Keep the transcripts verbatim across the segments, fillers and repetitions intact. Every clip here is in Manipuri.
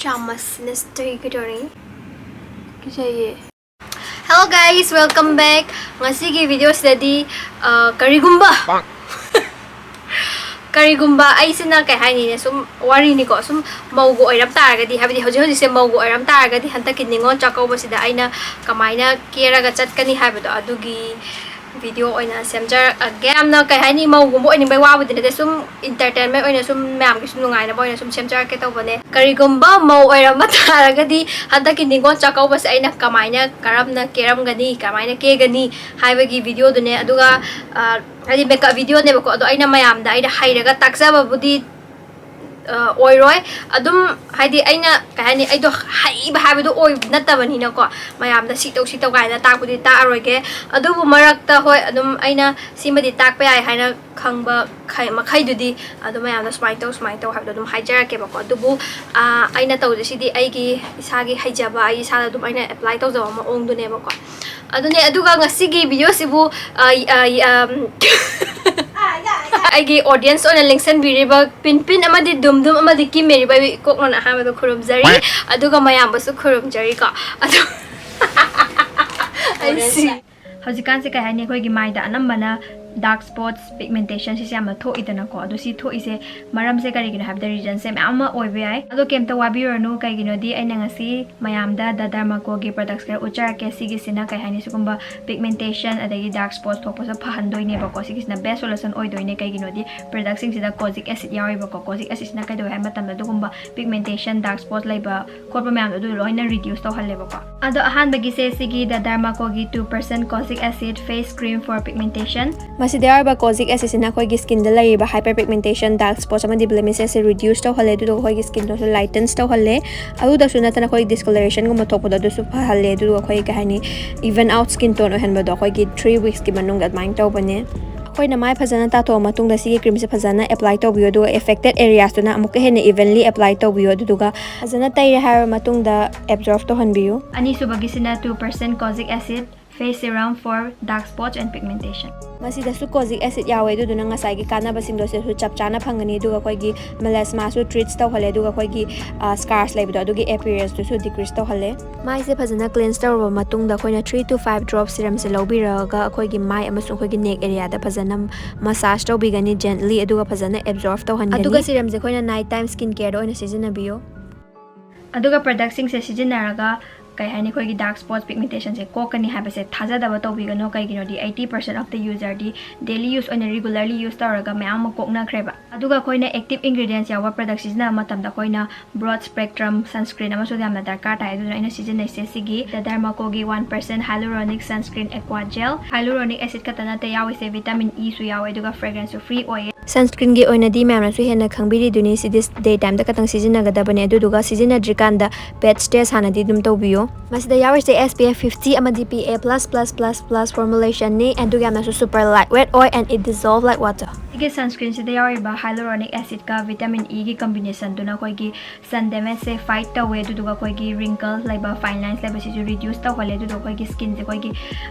ꯆꯥꯃꯁꯁꯤꯅ ꯁꯤꯗꯩ ꯀꯩꯗꯧꯔꯤ? ꯀꯤꯖꯩꯌꯦ꯫ Hello guys, welcome back. ꯉꯁꯤꯒꯤ ꯚꯤꯗꯤꯑꯣꯁꯤꯗꯗꯤ, ꯑ, ꯀꯔꯤꯒꯨꯝꯕ ꯀꯔꯤꯒꯨꯝꯕ ꯑꯩꯁꯤꯅ, ꯀꯩ ꯍꯥꯏꯅꯤꯅꯦ, ꯁꯨꯝ ꯋꯥꯔꯤꯅꯤꯀꯣ, ꯁꯨꯝ ꯃꯧꯒ ꯑꯣꯏꯔꯝ ꯇꯥꯔꯒꯗꯤ, ꯍꯥꯏꯕꯗꯤ ꯍꯧꯖꯤꯛ ꯍꯧꯖꯤꯛꯁꯦ ꯃꯧꯒ ꯑꯣꯏꯔꯝ ꯇꯥꯔꯒꯗꯤ, ꯍꯟꯗꯛꯀꯤ ꯅꯤꯉꯣꯜ ꯆꯥꯛꯀꯧꯕꯁꯤꯗ ꯑꯩꯅ ꯀꯃꯥꯏꯅ ꯀꯦꯔꯒ ꯆꯠꯀꯅꯤ ꯍꯥꯏꯕꯗꯣ, ꯑꯗꯨꯒꯤ ꯚꯤꯗꯤꯑꯣ ꯑꯣꯏꯅ ꯁꯦꯝꯖꯔꯛꯑꯒꯦ꯫ ꯌꯥꯝꯅ, ꯀꯩ ꯍꯥꯏꯅꯤ, ꯃꯧꯒꯨꯝꯕ ꯑꯣꯏꯅꯤꯡꯕꯩ ꯋꯥꯕꯨꯗꯤ ꯅꯠꯇꯦ, ꯁꯨꯝ entertainment ꯑꯣꯏꯅ, ꯁꯨꯝ ꯃꯌꯥꯝꯒꯤꯁꯨ ꯅꯨꯡꯉꯥꯏꯅꯕ ꯑꯣꯏꯅ ꯁꯨꯝ ꯁꯦꯝꯖꯔꯛꯀꯦ ꯇꯧꯕꯅꯦ꯫ ꯀꯔꯤꯒꯨꯝꯕ ꯃꯧ ꯑꯣꯏꯔꯝꯕ ꯇꯥꯔꯒꯗꯤ, ꯍꯟꯗꯛꯀꯤ ꯅꯤꯉꯣꯜ ꯆꯥꯛꯀꯧꯕꯁꯦ ꯑꯩꯅ ꯀꯃꯥꯏꯅ, ꯀꯔꯝꯅ ꯀꯦꯔꯝꯒꯅꯤ, ꯀꯃꯥꯏꯅ ꯀꯦꯒꯅꯤ ꯍꯥꯏꯕꯒꯤ ꯚꯤꯗꯤꯑꯣꯗꯨꯅꯦ꯫ ꯑꯗꯨꯒ, ꯑ, ꯍꯥꯏꯗꯤ ꯃꯦꯀꯞ ꯚꯤꯗꯤꯑꯣꯅꯦꯕꯀꯣ, ꯑꯗꯣ ꯑꯩꯅ ꯃꯌꯥꯝꯗ ꯑꯩꯅ ꯍꯩꯔꯒ ꯇꯥꯛꯆꯕꯕꯨꯗꯤ, ꯑ, ꯑꯣꯏꯔꯣꯏ꯫ ꯑꯗꯨꯝ, ꯍꯥꯏꯗꯤ, ꯑꯩꯅ, ꯀꯩ ꯍꯥꯏꯅꯤ, ꯑꯩꯗꯣ ꯍꯩꯕ ꯍꯥꯏꯕꯗꯣ ꯑꯣꯏ ꯅꯠꯇꯕꯅꯤꯅꯀꯣ, ꯃꯌꯥꯝꯗ ꯁꯤ ꯇꯧ, ꯁꯤ ꯇꯧ ꯀꯥꯏꯅ ꯇꯥꯛꯄꯨꯗꯤ ꯇꯥꯛꯑꯔꯣꯏꯒꯦ꯫ ꯑꯗꯨꯕꯨ ꯃꯔꯛꯇ, ꯍꯣꯏ, ꯑꯗꯨꯝ ꯑꯩꯅ ꯁꯤꯃꯗꯤ ꯇꯥꯛꯄ ꯌꯥꯏ ꯍꯥꯏꯅ ꯈꯪꯕ ꯈꯩ-, ꯃꯈꯩꯗꯨꯗꯤ ꯑꯗꯨꯝ ꯃꯌꯥꯝꯗ ꯁꯨꯃꯥꯏꯅ ꯇꯧ, ꯁꯨꯃꯥꯏꯅ ꯇꯧ ꯍꯥꯏꯕꯗꯣ ꯑꯗꯨꯝ ꯍꯥꯏꯖꯔꯛꯀꯦꯕꯀꯣ꯫ ꯑꯗꯨꯕꯨ, ꯑ, ꯑꯩꯅ ꯇꯧꯗꯣꯏꯁꯤꯗꯤ ꯑꯩꯒꯤ ꯏꯁꯥꯒꯤ ꯍꯩꯖꯕ, ꯑꯩ ꯏꯁꯥꯗ ꯑꯗꯨꯝ ꯑꯩꯅ apply ꯇꯧꯖꯕ ꯃꯑꯣꯡꯗꯨꯅꯦꯕꯀꯣ꯫ ꯑꯗꯨꯅꯦ, ꯑꯗꯨꯒ ꯉꯁꯤꯒꯤ ꯚꯤꯗꯤꯑꯣꯁꯤꯕꯨ, ꯑ, ꯑ, ꯑꯝ, ꯑꯩꯒꯤ audience ꯑꯣꯏꯅ ꯂꯦꯡꯁꯟꯕꯤꯔꯤꯕ ꯄꯤꯟ ꯄꯤꯟ ꯑꯃꯗꯤ ꯗꯨꯝ ꯗꯨꯝ ꯑꯃꯗꯤ ꯀꯤꯝ ꯃꯦꯔꯤꯕ ꯑꯩ ꯏꯀꯣꯛꯅꯅ ꯑꯍꯥꯟꯕꯗ ꯈꯨꯔꯨꯝꯖꯔꯤ, ꯑꯗꯨꯒ ꯃꯌꯥꯝꯕꯨꯁꯨ ꯈꯨꯔꯨꯝꯖꯔꯤꯀꯣ꯫ ꯑꯗꯨ ꯑꯩ ꯁꯤ ꯍꯧꯖꯤꯛꯀꯥꯟꯁꯦ, ꯀꯩ ꯍꯥꯏꯅꯤ, ꯑꯩꯈꯣꯏꯒꯤ ꯃꯥꯏꯗ ꯑꯅꯝꯕꯅ dark spots, pigmentation ꯁꯤꯁꯦ ꯌꯥꯝꯅ ꯊꯣꯛꯏꯗꯅꯀꯣ꯫ ꯑꯗꯣ ꯁꯤ ꯊꯣꯛꯏꯁꯦ ꯃꯔꯝꯁꯦ ꯀꯔꯤꯒꯤꯅꯣ ꯍꯥꯏꯕꯗ, reason ꯁꯦ ꯃꯌꯥꯝ ꯑꯃ ꯑꯣꯏꯕ ꯌꯥꯏ꯫ ꯑꯗꯣ ꯀꯩꯝꯇ ꯋꯥꯕꯤꯔꯨꯔꯅꯨ, ꯀꯩꯒꯤꯅꯣꯗꯤ ꯑꯩꯅ ꯉꯁꯤ ꯃꯌꯥꯝꯗ The Derma Co ꯒꯤ products ꯈꯔ ꯎꯠꯆꯔꯛꯀꯦ꯫ ꯁꯤꯒꯤꯁꯤꯅ, ꯀꯩ ꯍꯥꯏꯅꯤ, ꯁꯤꯒꯨꯝꯕ pigmentation ꯑꯗꯒꯤ dark spots ꯊꯣꯛꯄꯁꯨ ꯐꯍꯟꯗꯣꯏꯅꯦꯕꯀꯣ꯫ ꯁꯤꯒꯤꯁꯤꯅ best solution ꯑꯣꯏꯗꯣꯏꯅꯦ, ꯀꯩꯒꯤꯅꯣꯗꯤ product ꯁꯤꯡꯁꯤꯗ kojic acid ꯌꯥꯎꯔꯤꯕꯀꯣ꯫ Kojic acid ꯁꯤꯅ ꯀꯩꯗꯧꯋꯦ ꯍꯥꯏꯕ ꯃꯇꯝꯗ, ꯑꯗꯨꯒꯨꯝꯕ pigmentation, dark spots ꯂꯩꯕ ꯈꯣꯠꯄ ꯃꯌꯥꯝꯗꯣ ꯑꯗꯨ ꯂꯣꯏꯅ reduce ꯇꯧꯍꯜꯂꯦꯕꯀꯣ꯫ ꯑꯗꯣ ꯑꯍꯥꯟꯕꯒꯤꯁꯦ ꯁꯤꯒꯤ The Derma Co ꯒꯤ two percent kojic acid face cream for pigmentation꯫ ꯃꯁꯤꯗ ꯌꯥꯎꯔꯤꯕ kojic acid ꯁꯤꯅ ꯑꯩꯈꯣꯏꯒꯤ skin ꯗ ꯂꯩꯔꯤꯕ hyperpigmentation, dark spots ꯑꯃꯗꯤ blemishes ꯁꯦ reduce ꯇꯧꯍꯜꯂꯦ, ꯑꯗꯨꯗꯨꯒ ꯑꯩꯈꯣꯏꯒꯤ skin ꯗꯁꯨ lightens ꯇꯧꯍꯜꯂꯦ꯫ ꯑꯗꯨꯗꯁꯨ ꯅꯠꯇꯅ ꯑꯩꯈꯣꯏ discoloration ꯒꯨꯝꯕ ꯊꯣꯛꯄꯗꯣ ꯑꯗꯨꯁꯨ ꯐꯍꯜꯂꯦ, ꯑꯗꯨꯗꯨꯒ ꯑꯩꯈꯣꯏ, ꯀꯩ ꯍꯥꯏꯅꯤ, even out skin tone ꯑꯣꯏꯍꯟꯕꯗꯣ ꯑꯩꯈꯣꯏꯒꯤ three weeks ꯀꯤ ꯃꯅꯨꯡꯗ ꯑꯗꯨꯃꯥꯏꯅ ꯇꯧꯕꯅꯦ꯫ ꯑꯩꯈꯣꯏꯅ ꯃꯥꯏ ꯐꯖꯅ ꯇꯥꯊꯣꯛꯑ ꯃꯇꯨꯡꯗ ꯁꯤꯒꯤ cream ꯁꯦ ꯐꯖꯅ apply ꯇꯧꯕꯤꯌꯨ, ꯑꯗꯨꯒ affected areas ꯇꯨꯅ ꯑꯃꯨꯛꯀ ꯍꯦꯟꯅ evenly apply ꯇꯧꯕꯤꯌꯨ, ꯑꯗꯨꯗꯨꯒ ꯐꯖꯅ ꯇꯩꯔꯦ ꯍꯥꯏꯔꯕ ꯃꯇꯨꯡꯗ absorb ꯇꯧꯍꯟꯕꯤꯌꯨ꯫ ꯑꯅꯤꯁꯨꯕꯒꯤꯁꯤꯅ two percent kojic acid꯫ Face serum for dark spots and pigmentation. ꯃꯁꯤꯗꯁꯨ kojic acid ꯌꯥꯎꯋꯦ, ꯑꯗꯨꯗꯨꯅ ꯉꯁꯥꯏꯒꯤ ꯀꯥꯟꯅꯕꯁꯤꯡꯗꯣ ꯁꯤꯗꯁꯨ ꯆꯞ ꯆꯥꯅ ꯐꯪꯒꯅꯤ꯫ ꯑꯗꯨꯒ ꯑꯩꯈꯣꯏꯒꯤ melasma ꯁꯨ treats ꯇꯧꯍꯜꯂꯦ, ꯑꯗꯨꯒ ꯑꯩꯈꯣꯏꯒꯤ scars ꯂꯩꯕꯗꯣ ꯑꯗꯨꯒꯤ appearance ꯇꯨꯁꯨ decrease ꯇꯧꯍꯜꯂꯦ꯫ ꯃꯥꯏꯁꯦ ꯐꯖꯅ cleanse ꯇꯧꯔꯕ ꯃꯇꯨꯡꯗ ꯑꯩꯈꯣꯏꯅ three to five drop serum ꯁꯦ ꯂꯧꯕꯤꯔꯒ ꯑꯩꯈꯣꯏꯒꯤ ꯃꯥꯏ ꯑꯃꯁꯨꯡ ꯑꯩꯈꯣꯏꯒꯤ neck area ꯗ ꯐꯖꯅ massage ꯇꯧꯕꯤꯒꯅꯤ gently, ꯑꯗꯨꯒ ꯐꯖꯅ absorb ꯇꯧꯍꯟꯒꯅꯤ꯫ ꯑꯗꯨꯒ serum ꯁꯦ ꯑꯩꯈꯣꯏꯅ night time skin care ꯗ ꯑꯣꯏꯅ ꯁꯤꯖꯤꯟꯅꯕꯤꯌꯨ꯫ ꯑꯗꯨꯒ product ꯁꯤꯡꯁꯦ ꯁꯤꯖꯤꯟꯅꯔꯒ ꯀꯩ ꯍꯥꯏꯅꯤ, ꯑꯩꯈꯣꯏꯒꯤ dark spots pigmentation ꯁꯦ ꯀꯣꯛꯀꯅꯤ ꯍꯥꯏꯕꯁꯦ ꯊꯥꯖꯗꯕ ꯇꯧꯕꯤꯒꯅꯨ꯫ ꯀꯩꯒꯤꯅꯣꯗꯤ eighty percent of the user D daily use ꯑꯣꯏꯅ regularly use ꯇꯧꯔꯒ ꯃꯌꯥꯝ ꯑꯃ ꯀꯣꯛꯅꯈ꯭ꯔꯦꯕ꯫ ꯑꯗꯨꯒ ꯑꯩꯈꯣꯏꯅ active ingredients ꯌꯥꯎꯕ product ꯁꯤꯖꯤꯟꯅꯕ ꯃꯇꯝꯗ ꯑꯩꯈꯣꯏꯅ broad spectrum sunscreen ꯑꯃꯁꯨ ꯌꯥꯝꯅ ꯗꯔꯀꯥꯔ ꯇꯥꯏ꯫ ꯑꯗꯨꯅ ꯑꯩꯅ ꯁꯤꯖꯤꯟꯅꯩꯁꯦ ꯁꯤꯒꯤ The Derma Co ꯒꯤ one percent hyaluronic sunscreen aqua gel꯫ Hyaluronic acid ꯈꯛꯇ ꯅꯠꯇꯦ ꯌꯥꯎꯔꯤꯁꯦ, vitamin E ꯁꯨ ꯌꯥꯎꯋꯦ, ꯑꯗꯨꯒ fragrance ꯁꯨ free ꯑꯣꯏꯌꯦ꯫ Sunscreen ꯒꯤ ꯑꯣꯏꯅꯗꯤ ꯃꯌꯥꯝꯅꯁꯨ ꯍꯦꯟꯅ ꯈꯪꯕꯤꯔꯤꯗꯨꯅꯤ, ꯁꯤꯗꯤ day time ꯗ ꯈꯛꯇꯪ ꯁꯤꯖꯤꯟꯅꯒꯗꯕꯅꯦ, ꯑꯗꯨꯗꯨꯒ ꯁꯤꯖꯤꯟꯅꯗ꯭ꯔꯤꯀꯥꯟꯗ patch test ꯍꯥꯟꯅꯗꯤ ꯑꯗꯨꯝ ꯇꯧꯕꯤꯌꯣ꯫ ꯃꯁꯤꯗ ꯌꯥꯎꯔꯤꯁꯦ S P F fifty ꯑꯃꯗꯤ P A plus plus plus plus formulation ꯅꯤ, ꯑꯗꯨꯒ ꯌꯥꯝꯅꯁꯨ super light weight ꯑꯣꯏ and it dissolve like water꯫ ꯁꯤꯒꯤ sunscreen ꯁꯤꯗ ꯌꯥꯎꯔꯤꯕ hyaluronic acid ꯀ vitamin E ꯒꯤ combination ꯗꯨꯅ ꯑꯩꯈꯣꯏꯒꯤ sun damage ꯁꯦ fight ꯇꯧꯋꯦ, ꯑꯗꯨꯗꯨꯒ ꯑꯩꯈꯣꯏꯒꯤ wrinkle ꯂꯩꯕ, fine lines ꯂꯩꯕꯁꯤꯁꯨ reduce ꯇꯧꯍꯜꯂꯦ, ꯑꯗꯨꯗꯨꯒ ꯑꯩꯈꯣꯏꯒꯤ skin ꯁꯦ ꯑꯩꯈꯣꯏꯒꯤ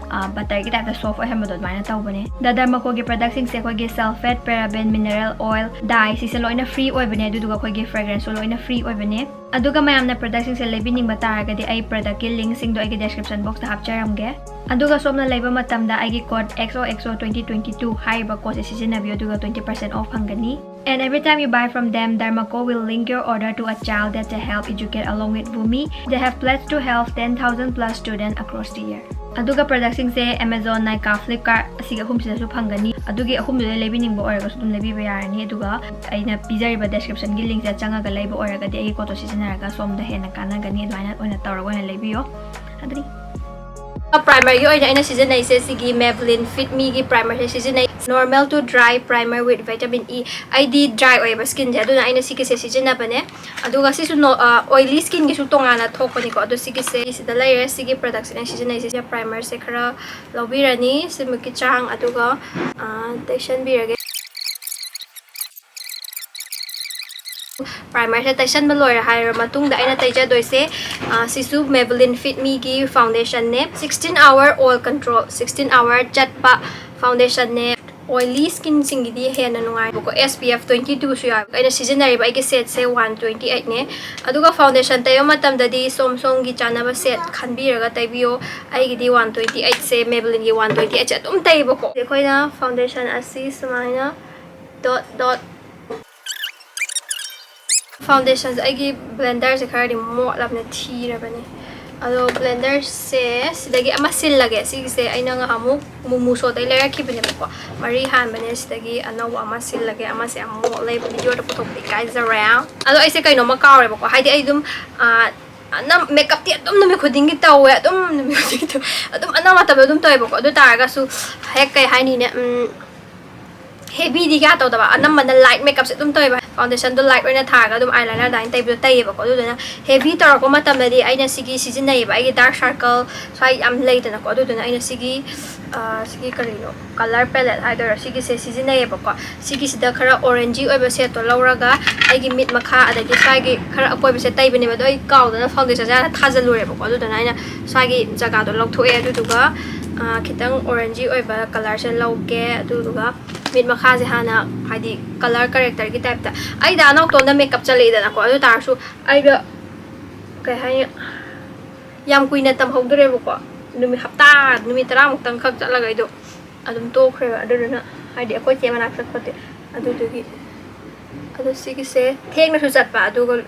butter ꯒꯤ type ꯇ soft ꯑꯣꯏꯍꯟꯕꯗꯣ ꯑꯗꯨꯃꯥꯏꯅ ꯇꯧꯕꯅꯦ꯫ The Derma Co ꯒꯤ product ꯁꯤꯡꯁꯦ ꯑꯩꯈꯣꯏꯒꯤ sulfate, paraben, mineral oil, dye ꯁꯤꯁꯦ ꯂꯣꯏꯅ free ꯑꯣꯏꯕꯅꯦ, ꯑꯗꯨꯗꯨꯒ ꯑꯩꯈꯣꯏꯒꯤ fragrance ꯁꯨ ꯂꯣꯏꯅ free ꯑꯣꯏꯕꯅꯦ꯫ ꯑꯗꯨꯒ ꯃꯌꯥꯝꯅ product ꯁꯤꯡꯁꯦ ꯂꯩꯕꯤꯅꯤꯡꯕ ꯇꯥꯔꯒꯗꯤ ꯑꯩ product ꯀꯤ link ꯁꯤꯡꯗꯣ ꯑꯩꯒꯤ description box ꯇ ꯍꯥꯞꯆꯔꯝꯒꯦ꯫ ꯑꯗꯨꯒ ꯁꯣꯝꯅ ꯂꯩꯕ ꯃꯇꯝꯗ ꯑꯩꯒꯤ code X O X O twenty twenty two ꯍꯥꯏꯔꯤꯕ code ꯁꯦ ꯁꯤꯖꯤꯟꯅꯕꯤꯌꯨ, ꯑꯗꯨꯒ twenty percent off ꯐꯪꯒꯅꯤ꯫ And every time you buy from them, Derma Co will link your order to a child that they help educate along with Bhumi. They have pledged to help ten thousand plus students across the year. ꯑꯗꯨꯒ product ꯁꯤꯡꯁꯦ Amazon, Nykaa, Flipkart ꯑꯁꯤꯒꯤ ꯑꯍꯨꯝꯁꯤꯗꯁꯨ ꯐꯪꯒꯅꯤ꯫ ꯑꯗꯨꯒꯤ ꯑꯍꯨꯝꯗꯨꯗ ꯂꯩꯕꯤꯅꯤꯡꯕ ꯑꯣꯏꯔꯒꯁꯨ ꯑꯗꯨꯝ ꯂꯩꯕꯤꯕ ꯌꯥꯔꯅꯤ꯫ ꯑꯗꯨꯒ ꯑꯩꯅ ꯄꯤꯖꯔꯤꯕ description ꯒꯤ link ꯁꯤꯗ ꯆꯪꯉꯒ ꯂꯩꯕ ꯑꯣꯏꯔꯒꯗꯤ ꯑꯩꯒꯤ code ꯇꯣ ꯁꯤꯖꯤꯟꯅꯔꯒ ꯁꯣꯝꯗ ꯍꯦꯟꯅ ꯀꯥꯟꯅꯒꯅꯤ, ꯑꯗꯨꯃꯥꯏꯅ ꯑꯣꯏꯅ ꯇꯧꯔꯒ ꯑꯣꯏꯅ ꯂꯩꯕꯤꯌꯣ꯫ ꯑꯗꯨꯅꯤ꯫ Primer ꯒꯤ ꯑꯣꯏꯅ ꯑꯩꯅ ꯁꯤꯖꯤꯟꯅꯩꯁꯦ ꯁꯤꯒꯤ Maybelline Fit Me ꯒꯤ primer ꯁꯦ ꯁꯤꯖꯤꯟꯅꯩ, Normal to Dry Primer with Vitamin E꯫ ꯑꯩꯗꯤ dry ꯑꯣꯏꯌꯦꯕ skin ꯁꯦ, ꯑꯗꯨꯅ ꯑꯩꯅ ꯁꯤꯒꯤꯁꯦ ꯁꯤꯖꯤꯟꯅꯕꯅꯦ꯫ ꯑꯗꯨꯒ ꯁꯤꯁꯨ no-, ꯑ, oily skin ꯒꯤꯁꯨ ꯇꯣꯉꯥꯟꯅ ꯊꯣꯛꯄꯅꯤꯀꯣ꯫ ꯑꯗꯣ ꯁꯤꯒꯤꯁꯦ ꯁꯤꯗ ꯂꯩꯔꯦ꯫ ꯁꯤꯒꯤ product ꯁꯤꯅ ꯁꯤꯖꯤꯟꯅꯩꯁꯦ꯫ ꯁꯤꯗ primer ꯁꯦ ꯈꯔ ꯂꯧꯕꯤꯔꯅꯤ, ꯁꯤꯃꯨꯛꯀꯤ ꯆꯥꯡ, ꯑꯗꯨꯒ, ꯑ, ꯇꯩꯁꯟꯕꯤꯔꯒꯦ꯫ Primerꯁꯦ ꯇꯩꯁꯟꯕ ꯂꯣꯏꯔꯦ ꯍꯥꯏꯔ ꯃꯇꯨꯡꯗ ꯑꯩꯅ ꯇꯩꯖꯗꯣꯏꯁꯦ, ꯑ, ꯁꯤꯁꯨ Maybelline Fit Meꯒꯤ foundationꯅꯦ꯫ Sixteen hour oil control, sixteen hour ꯆꯠꯄ foundationꯅꯦ꯫ Oily skinꯁꯤꯡꯒꯤꯗꯤ ꯍꯦꯟꯅ ꯅꯨꯡꯉꯥꯏꯕꯀꯣ, S P F twenty twoꯁꯨ ꯌꯥꯎꯋꯦ꯫ ꯑꯩꯅ ꯁꯤꯖꯤꯟꯅꯔꯤꯕ ꯑꯩꯒꯤ setꯁꯦ one twenty eightꯅꯦ꯫ ꯑꯗꯨꯒ foundation ꯇꯩꯕ ꯃꯇꯝꯗꯗꯤ ꯁꯣꯝ ꯁꯣꯝꯒꯤ ꯆꯥꯅꯕ set ꯈꯟꯕꯤꯔꯒ ꯇꯩꯕꯤꯌꯣ꯫ ꯑꯩꯒꯤꯗꯤ one twenty eightꯁꯦ, Maybellineꯒꯤ one twenty eightꯁꯦ ꯑꯗꯨꯝ ꯇꯩꯌꯦꯕꯀꯣ꯫ ꯑꯩꯈꯣꯏꯅ foundation ꯑꯁꯤ ꯁꯨꯃꯥꯏꯅ dot dot Foundationꯁꯦ ꯑꯩꯒꯤ blenderꯁꯦ ꯈꯔꯗꯤ ꯃꯣꯠꯂꯕꯅꯦ, ꯊꯤꯔꯕꯅꯦ꯫ ꯑꯗꯣ blenderꯁꯦ ꯁꯤꯗꯒꯤ ꯑꯃ ꯁꯤꯜꯂꯒꯦ꯫ ꯁꯤꯒꯤꯁꯦ ꯑꯩꯅ ꯉꯍꯥꯟꯃꯨꯛ ꯃꯨꯃꯨ ꯁꯣꯗꯩ ꯂꯩꯔꯛꯈꯤꯕꯅꯦꯕꯀꯣ꯫ ꯃꯔꯤ ꯍꯥꯟꯕꯅꯦ, ꯁꯤꯗꯒꯤ ꯑꯅꯧꯕ ꯑꯃ ꯁꯤꯜꯂꯒꯦ꯫ ꯑꯃꯁꯦ ꯌꯥꯝ ꯃꯣꯠꯂꯦ, videoꯗ ꯄꯨꯊꯣꯛꯄ ꯏꯀꯥꯏꯖꯔꯦ꯫ ꯑꯗꯣ ꯑꯩꯁꯦ ꯀꯩꯅꯣꯝꯃ ꯀꯥꯎꯔꯦꯕꯀꯣ, ꯍꯥꯏꯗꯤ ꯑꯩ ꯑꯗꯨꯝ, ꯑ, ꯑꯅꯝ-, makeupꯇꯤ ꯑꯗꯨꯝ ꯅꯨꯃꯤꯠ ꯈꯨꯗꯤꯡꯒꯤ ꯇꯧꯋꯦ, ꯑꯗꯨꯝ ꯅꯨꯃꯤꯠ ꯈꯨꯗꯤꯡꯒꯤ ꯇꯧ-, ꯑꯗꯨꯝ ꯑꯅꯝ ꯃꯇꯝꯗ ꯑꯗꯨꯝ ꯇꯧꯋꯦꯕꯀꯣ꯫ ꯑꯗꯨ ꯇꯥꯔꯒꯁꯨ ꯍꯦꯛ, ꯀꯩ ꯍꯥꯏꯅꯤꯅꯦ, ꯎꯝ, heavyꯗꯤ ꯀꯌꯥ ꯇꯧꯗꯕ, ꯑꯅꯝꯕꯅ light makeupꯁꯦ ꯑꯗꯨꯝ ꯇꯧꯋꯦꯕ꯫ Foundationꯗꯣ light ꯑꯣꯏꯅ ꯊꯥꯔꯒ ꯑꯗꯨꯝ eyeliner ꯑꯗꯨꯃꯥꯏꯅ ꯇꯩꯕꯗꯣ ꯇꯩꯌꯦꯕꯀꯣ꯫ ꯑꯗꯨꯗꯨꯅ heavy ꯇꯧꯔꯛꯄ ꯃꯇꯝꯗꯗꯤ ꯑꯩꯅ ꯁꯤꯒꯤ ꯁꯤꯖꯤꯟꯅꯩꯌꯦꯕ, ꯑꯩꯒꯤ dark circle ꯁ꯭ꯋꯥꯏ ꯌꯥꯝ ꯂꯩꯗꯅꯀꯣ꯫ ꯑꯗꯨꯗꯨꯅ ꯑꯩꯅ ꯁꯤꯒꯤ, ꯑ, ꯁꯤꯒꯤ ꯀꯔꯤꯅꯣ, color palette ꯍꯥꯏꯗꯣꯏꯔꯥ, ꯁꯤꯒꯤꯁꯦ ꯁꯤꯖꯤꯟꯅꯩꯌꯦꯕꯀꯣ꯫ ꯁꯤꯒꯤꯁꯤꯗ ꯈꯔ orangey ꯑꯣꯏꯕ shadeꯇꯣ ꯂꯧꯔꯒ ꯑꯩꯒꯤ ꯃꯤꯠ ꯃꯈꯥ ꯑꯗꯒꯤ ꯁ꯭ꯋꯥꯏꯒꯤ ꯈꯔ ꯑꯀꯣꯏꯕꯁꯦ ꯇꯩꯕꯅꯦꯕ꯫ ꯑꯗꯣ ꯑꯩ ꯀꯥꯎꯗꯅ foundationꯁꯦ ꯍꯥꯟꯅ ꯊꯥꯖꯜꯂꯨꯔꯦꯕꯀꯣ꯫ ꯑꯗꯨꯗꯨꯅ ꯑꯩꯅ ꯁ꯭ꯋꯥꯏꯒꯤ ꯖꯒꯥꯗꯣ ꯂꯧꯊꯣꯛꯑꯦ꯫ ꯑꯗꯨꯗꯨꯒ, ꯑ, ꯈꯤꯇꯪ orangey ꯑꯣꯏꯕ colorꯁꯦ ꯂꯧꯒꯦ꯫ ꯑꯗꯨꯗꯨꯒ ꯃꯤꯠ ꯃꯈꯥꯁꯦ ꯍꯥꯟꯅ, ꯍꯥꯏꯗꯤ, color characterꯒꯤ typeꯇ꯫ ꯑꯩꯗ ꯑꯅꯧꯇꯣꯟꯗ makeup ꯆꯠꯂꯛꯏꯗꯅꯀꯣ꯫ ꯑꯗꯨ ꯇꯥꯔꯁꯨ ꯑꯩꯗꯣ, ꯀꯩ ꯍꯥꯏꯅꯤ, ꯌꯥꯝ ꯀꯨꯏꯅ ꯇꯝꯍꯧꯗ꯭ꯔꯦꯕꯀꯣ꯫ ꯅꯨꯃꯤꯠ, ꯍꯞꯇꯥ, ꯅꯨꯃꯤꯠ ꯇꯔꯥꯃꯨꯛꯇꯪ ꯈꯛ ꯆꯠꯂꯒ ꯑꯩꯗꯣ ꯑꯗꯨꯝ ꯇꯣꯛꯈ꯭ꯔꯦꯕ꯫ ꯑꯗꯨꯗꯨꯅ, ꯍꯥꯏꯗꯤ, ꯑꯩꯈꯣꯏ ꯆꯦ ꯃꯅꯥꯛ ꯆꯠꯄꯗꯤ ꯑꯗꯨꯗꯨꯒꯤ꯫ ꯑꯗꯣ ꯁꯤꯒꯤꯁꯦ ꯊꯦꯡꯅꯁꯨ ꯆꯠꯄ, ꯑꯗꯨꯒ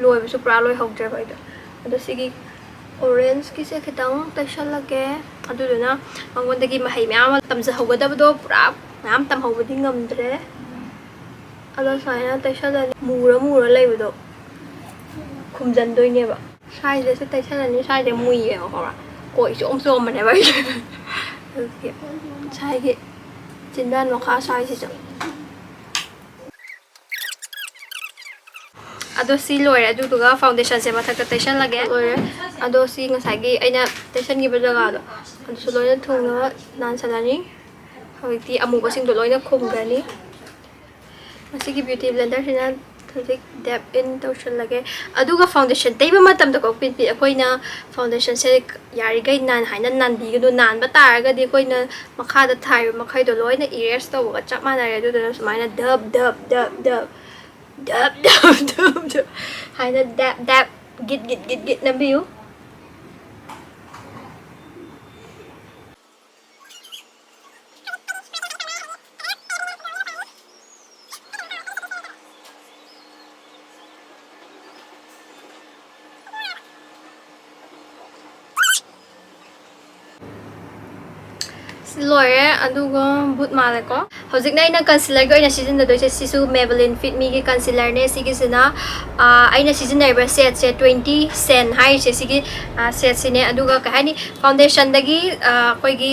ꯂꯣꯏꯕꯁꯨ ꯄꯨꯔꯥ ꯂꯣꯏꯍꯧꯗ꯭ꯔꯦꯕ ꯑꯩꯗꯣ꯫ ꯑꯗꯣ ꯁꯤꯒꯤ orangeꯀꯤꯁꯦ ꯈꯤꯇꯪ ꯇꯩꯁꯜꯂꯒꯦ꯫ ꯑꯗꯨꯗꯨꯅ ꯃꯉꯣꯟꯗꯒꯤ ꯃꯍꯩ ꯃꯌꯥꯝ ꯑꯃ ꯇꯝꯖꯍꯧꯒꯗꯕꯗꯣ ꯄꯨꯔꯥ ꯃꯌꯥꯝ ꯇꯝꯍꯧꯕꯗꯤ ꯉꯝꯗ꯭ꯔꯦ꯫ ꯑꯗꯣ ꯁꯨꯃꯥꯏꯅ ꯇꯩꯁꯜꯂꯅꯤ꯫ ꯃꯨꯔ ꯃꯨꯔ ꯂꯩꯕꯗꯣ ꯈꯨꯝꯖꯟꯗꯣꯏꯅꯦꯕ꯫ ꯁ꯭ꯋꯥꯏꯗꯁꯨ ꯇꯩꯁꯜꯂꯅꯤ꯫ ꯁ꯭ꯋꯥꯏꯁꯦ ꯃꯨꯏꯌꯦꯕ, ꯈꯪꯕ꯭ꯔꯥ? ꯀꯣꯏ ꯏꯆꯣꯝ ꯆꯣꯝꯕꯅꯦꯕ ꯑꯩꯁꯦ꯫ ꯑꯗꯨꯒꯤ ꯁ꯭ꯋꯥꯏꯒꯤ ꯆꯤꯟꯕꯥꯟ ꯃꯈꯥ ꯁ꯭ꯋꯥꯏꯁꯤꯁꯨ꯫ ꯑꯗꯣ ꯁꯤ ꯂꯣꯏꯔꯦ, ꯑꯗꯨꯗꯨꯒ foundationꯁꯦ ꯃꯊꯛꯇ ꯇꯩꯁꯜꯂꯒꯦ꯫ ꯂꯣꯏꯔꯦ꯫ ꯑꯗꯣ ꯁꯤ ꯉꯁꯥꯏꯒꯤ ꯑꯩꯅ ꯇꯩꯁꯟꯈꯤꯕ ꯖꯒꯥꯗꯣ, ꯑꯗꯨꯁꯨ ꯂꯣꯏꯅ ꯊꯨꯡꯅ ꯅꯥꯟꯁꯜꯂꯅꯤ꯫ ꯍꯧꯖꯤꯛꯇꯤ ꯑꯃꯨꯕꯁꯤꯡꯗꯣ ꯂꯣꯏꯅ ꯈꯨꯝꯈ꯭ꯔꯅꯤ꯫ ꯃꯁꯤꯒꯤ beauty blenderꯁꯤꯅ ꯍꯧꯖꯤꯛ dab in ꯇꯧꯁꯜꯂꯒꯦ꯫ ꯑꯗꯨꯒ foundation ꯇꯩꯕ ꯃꯇꯝꯗꯀꯣ, ꯄꯤꯠ ꯄꯤꯠ ꯑꯩꯈꯣꯏꯅ foundationꯁꯦ ꯌꯥꯔꯤꯈꯩ ꯅꯥꯟ ꯍꯥꯏꯅ ꯅꯥꯟꯕꯤꯒꯅꯨ꯫ ꯅꯥꯟꯕ ꯇꯥꯔꯒꯗꯤ ꯑꯩꯈꯣꯏꯅ ꯃꯈꯥꯗ ꯊꯥꯔꯤꯕ ꯃꯈꯩꯗꯣ ꯂꯣꯏꯅ erase ꯇꯧꯕꯒ ꯆꯞ ꯃꯥꯟꯅꯔꯦ꯫ ꯑꯗꯨꯗꯨꯅ ꯁꯨꯃꯥꯏꯅ dab dab dab dab dab dab dab dab ꯍꯥꯏꯅ dab dab, ꯒꯤꯠ ꯒꯤꯠ ꯒꯤꯠ ꯒꯤꯠ ꯅꯝꯕꯤꯌꯨ꯫ ꯁꯤ ꯂꯣꯏꯔꯦ꯫ ꯑꯗꯨꯒ ꯕꯨꯠ ꯃꯥꯜꯂꯦꯀꯣ꯫ ꯍꯧꯖꯤꯛꯅ ꯑꯩꯅ concealerꯒꯤ ꯑꯣꯏꯅ ꯁꯤꯖꯤꯟꯅꯗꯣꯏꯁꯦ, ꯁꯤꯁꯨ Maybelline Fit Meꯒꯤ concealerꯅꯦ꯫ ꯁꯤꯒꯤꯁꯤꯅ, ꯑꯥ, ꯑꯩꯅ ꯁꯤꯖꯤꯟꯅꯔꯤꯕ setꯁꯦ twenty Sen ꯍꯥꯏꯔꯤꯁꯦ, ꯁꯤꯒꯤ, ꯑꯥ, setꯁꯤꯅꯦ꯫ ꯑꯗꯨꯒ ꯀꯩ ꯍꯥꯏꯅꯤ, foundationꯗꯒꯤ, ꯑꯥ, ꯑꯩꯈꯣꯏꯒꯤ,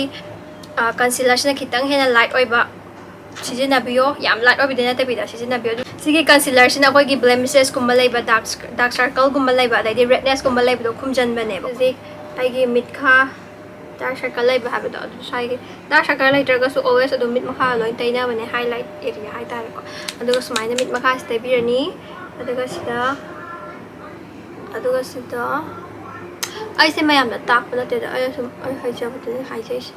ꯑꯥ, concealerꯁꯤꯅ ꯈꯤꯇꯪ ꯍꯦꯟꯅ light ꯑꯣꯏꯕ ꯁꯤꯖꯤꯟꯅꯕꯤꯌꯣ꯫ ꯌꯥꯝ light ꯑꯣꯏꯕꯗꯤ ꯅꯠꯇꯕꯤꯗ ꯁꯤꯖꯤꯟꯅꯕꯤꯌꯣ꯫ ꯁꯤꯒꯤ concealerꯁꯤꯅ ꯑꯩꯈꯣꯏꯒꯤ blemishesꯀꯨꯝꯕ ꯂꯩꯕ, dark, dark circleꯒꯨꯝꯕ ꯂꯩꯕ, ꯑꯗꯩꯗꯤ rednessꯀꯨꯝꯕ ꯂꯩꯕꯗꯣ ꯈꯨꯝꯖꯟꯕꯅꯦꯕ꯫ ꯍꯧꯖꯤꯛ ꯑꯩꯒꯤ ꯃꯤꯠꯈꯥ dark circle ꯂꯩꯕ ꯍꯥꯏꯕꯗꯣ, ꯑꯗꯨ ꯁ꯭ꯋꯥꯏꯒꯤ dark circle ꯂꯩꯇ꯭ꯔꯒꯁꯨ always ꯑꯗꯨꯝ ꯃꯤꯠ ꯃꯈꯥ ꯂꯣꯏ ꯇꯩꯅꯕꯅꯦ, highlight area ꯍꯥꯏꯇꯥꯔꯦꯀꯣ꯫ ꯑꯗꯨꯒ ꯁꯨꯃꯥꯏꯅ ꯃꯤꯠ ꯃꯈꯥꯁꯤ ꯇꯩꯕꯤꯔꯅꯤ꯫ ꯑꯗꯨꯒ ꯁꯤꯗ, ꯑꯗꯨꯒ ꯁꯤꯗ ꯑꯩꯁꯦ ꯃꯌꯥꯝꯅ ꯇꯥꯛꯄ ꯅꯠꯇꯦꯗ, ꯑꯩꯅ ꯁꯨꯝ ꯑꯩ ꯍꯩꯖꯕꯗꯨꯅꯤ ꯍꯥꯏꯖꯩꯁꯦ꯫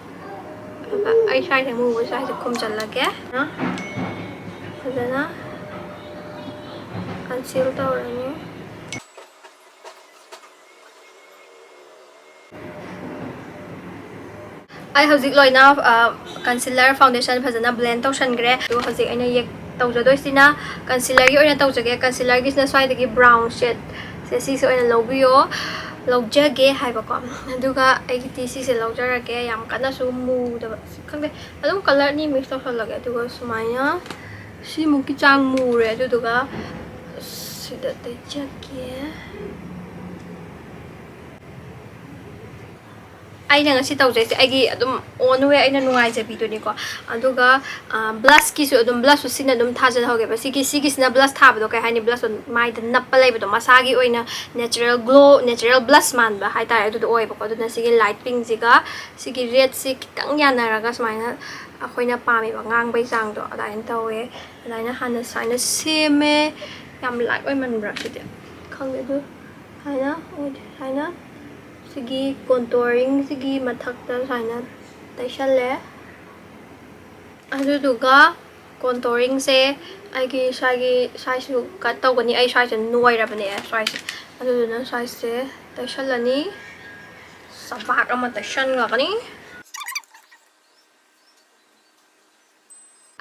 ꯑꯗꯨꯒ ꯑꯩ ꯁ꯭ꯋꯥꯏꯁꯦ ꯑꯃꯨꯕ ꯁ꯭ꯋꯥꯏꯁꯦ ꯈꯨꯝꯖꯜꯂꯒꯦ꯫ ꯐꯖꯅ conceal ꯇꯧꯔꯅꯤ꯫ ꯑꯩ ꯍꯧꯖꯤꯛ ꯂꯣꯏꯅ, ꯑ, concealer, foundation ꯐꯖꯅ blend ꯇꯧꯁꯟꯈ꯭ꯔꯦ꯫ ꯑꯗꯨꯒ ꯍꯧꯖꯤꯛ ꯑꯩꯅ ꯌꯦꯛ-, ꯇꯧꯖꯗꯣꯏꯁꯤꯅ concealerꯒꯤ ꯑꯣꯏꯅ ꯇꯧꯖꯒꯦ꯫ Concealerꯒꯤꯁꯤꯅ ꯁ꯭ꯋꯥꯏꯗꯒꯤ brown shadeꯁꯦ ꯁꯤꯁꯦ ꯑꯣꯏꯅ ꯂꯧꯕꯤꯌꯣ, ꯂꯧꯖꯒꯦ ꯍꯥꯏꯕꯀꯣ꯫ ꯑꯗꯨꯒ ꯑꯩꯒꯤꯗꯤ ꯁꯤꯁꯦ ꯂꯧꯖꯔꯒꯦ, ꯌꯥꯝ ꯀꯟꯅꯁꯨ ꯃꯨꯗꯕ, ꯈꯪꯗꯦ, ꯑꯗꯨꯝ color ꯑꯅꯤ mix ꯇꯧꯁꯜꯂꯒꯦ꯫ ꯑꯗꯨꯒ ꯁꯨꯃꯥꯏꯅ ꯁꯤꯃꯨꯛꯀꯤ ꯆꯥꯡ ꯃꯨꯔꯦ꯫ ꯑꯗꯨꯗꯨꯒ ꯁꯤꯗ ꯇꯩꯖꯒꯦ꯫ ꯑꯩꯅ ꯉꯁꯤ ꯇꯧꯖꯩꯁꯦ ꯑꯩꯒꯤ ꯑꯗꯨꯝ own way, ꯑꯩꯅ ꯅꯨꯡꯉꯥꯏꯖꯕꯤꯗꯨꯅꯤꯀꯣ꯫ ꯑꯗꯨꯒ, ꯑ, blushꯀꯤꯁꯨ ꯑꯗꯨꯝ blushꯁꯨ ꯁꯤꯅ ꯑꯗꯨꯝ ꯊꯥꯖꯤꯜꯍꯧꯒꯦꯕ꯫ ꯁꯤꯒꯤ, ꯁꯤꯒꯤꯁꯤꯅ blush ꯊꯥꯕꯗꯣ ꯀꯩ ꯍꯥꯏꯅꯤ, blush ꯃꯥꯏꯗ ꯅꯞꯄ ꯂꯩꯕꯗꯣ, ꯃꯁꯥꯒꯤ ꯑꯣꯏꯅ natural glow, natural blush ꯃꯥꯟꯕ ꯍꯥꯏꯇꯥꯔꯦ, ꯑꯗꯨꯗꯣ ꯑꯣꯏꯌꯦꯕꯀꯣ꯫ ꯑꯗꯨꯅ ꯁꯤꯒꯤ light pinkꯁꯤꯒ ꯁꯤꯒꯤ redꯁꯤ ꯈꯤꯇꯪ ꯌꯥꯅꯔꯒ ꯁꯨꯃꯥꯏꯅ ꯑꯩꯈꯣꯏꯅ ꯄꯥꯝꯃꯤꯕ ꯉꯥꯡꯕꯩ ꯆꯥꯡꯗꯣ ꯑꯗꯨꯃꯥꯏꯅ ꯇꯧꯋꯦ꯫ ꯑꯗꯨꯃꯥꯏꯅ ꯍꯥꯟꯅ ꯁꯨꯃꯥꯏꯅ ꯁꯦꯝꯃꯦ꯫ ꯌꯥꯝ ꯂꯥꯏꯠ ꯑꯣꯏꯃꯟꯕ꯭ꯔꯥ ꯁꯤꯗꯤ? ꯈꯪꯗꯦ꯫ ꯑꯗꯨ ꯁꯨꯃꯥꯏꯅ ꯑꯣꯏꯗꯦ꯫ ꯁꯨꯃꯥꯏꯅ ꯁꯤꯒꯤ ꯀꯣꯟꯇꯣꯔꯤꯡꯁꯤꯒꯤ ꯃꯊꯛꯇ ꯁꯨꯃꯥꯏꯅ ꯇꯩꯁꯜꯂꯦ꯫ ꯑꯗꯨꯗꯨꯒ ꯀꯣꯟꯇꯣꯔꯤꯡꯁꯦ ꯑꯩꯒꯤ ꯁ꯭ꯋꯥꯏꯒꯤ ꯁ꯭ꯋꯥꯏꯁꯤꯁꯨ ꯀꯠ ꯇꯧꯒꯅꯤ꯫ ꯑꯩ ꯁ꯭ꯋꯥꯏꯁꯦ ꯅꯣꯏꯔꯕꯅꯦ, ꯁ꯭ꯋꯥꯏꯁꯦ꯫ ꯑꯗꯨꯗꯨꯅ ꯁ꯭ꯋꯥꯏꯁꯦ ꯇꯩꯁꯜꯂꯅꯤ꯫ ꯆꯕꯥꯛ ꯑꯃ ꯇꯩꯁꯟꯈ꯭ꯔꯒꯅꯤ꯫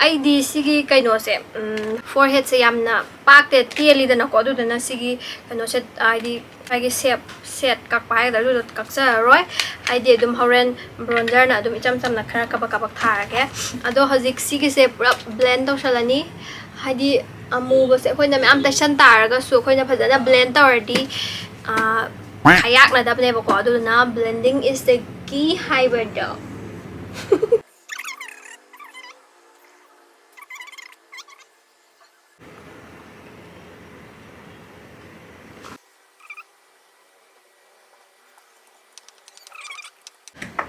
ꯑꯩꯗꯤ ꯁꯤꯒꯤ ꯀꯩꯅꯣꯁꯦ, ꯎꯝ, foreheadꯁꯦ ꯌꯥꯝꯅ ꯄꯥꯛꯇꯦ, ꯇꯦꯜꯂꯤꯗꯅꯀꯣ꯫ ꯑꯗꯨꯗꯨꯅ ꯁꯤꯒꯤ ꯀꯩꯅꯣꯁꯦ, ꯍꯥꯏꯗꯤ ꯃꯥꯒꯤ ꯁꯦꯞ, ꯁꯦꯠ ꯀꯛꯄ ꯍꯥꯏꯒꯗ꯭ꯔꯥ, ꯑꯗꯨꯗꯣ ꯀꯛꯆꯔꯔꯣꯏ꯫ ꯑꯩꯗꯤ ꯑꯗꯨꯝ ꯍꯣꯔꯦꯟ bronzerꯅ ꯑꯗꯨꯝ ꯏꯆꯝ ꯆꯝꯅ ꯈꯔ ꯀꯕꯛ ꯀꯕꯛ ꯊꯥꯔꯒꯦ꯫ ꯑꯗꯣ ꯍꯧꯖꯤꯛ ꯁꯤꯒꯤꯁꯦ ꯄꯨꯔꯥ blend ꯇꯧꯁꯜꯂꯅꯤ꯫ ꯍꯥꯏꯗꯤ ꯑꯃꯨꯕꯁꯦ ꯑꯩꯈꯣꯏꯅ ꯃꯌꯥꯝ ꯇꯩꯁꯟ ꯇꯥꯔꯒꯁꯨ ꯑꯩꯈꯣꯏꯅ ꯐꯖꯅ blend ꯇꯧꯔꯗꯤ, ꯑꯥ, ꯈꯌꯥꯛꯅꯗꯕꯅꯦꯕꯀꯣ꯫ ꯑꯗꯨꯗꯨꯅ blending is the key ꯍꯥꯏꯕꯗꯣ꯫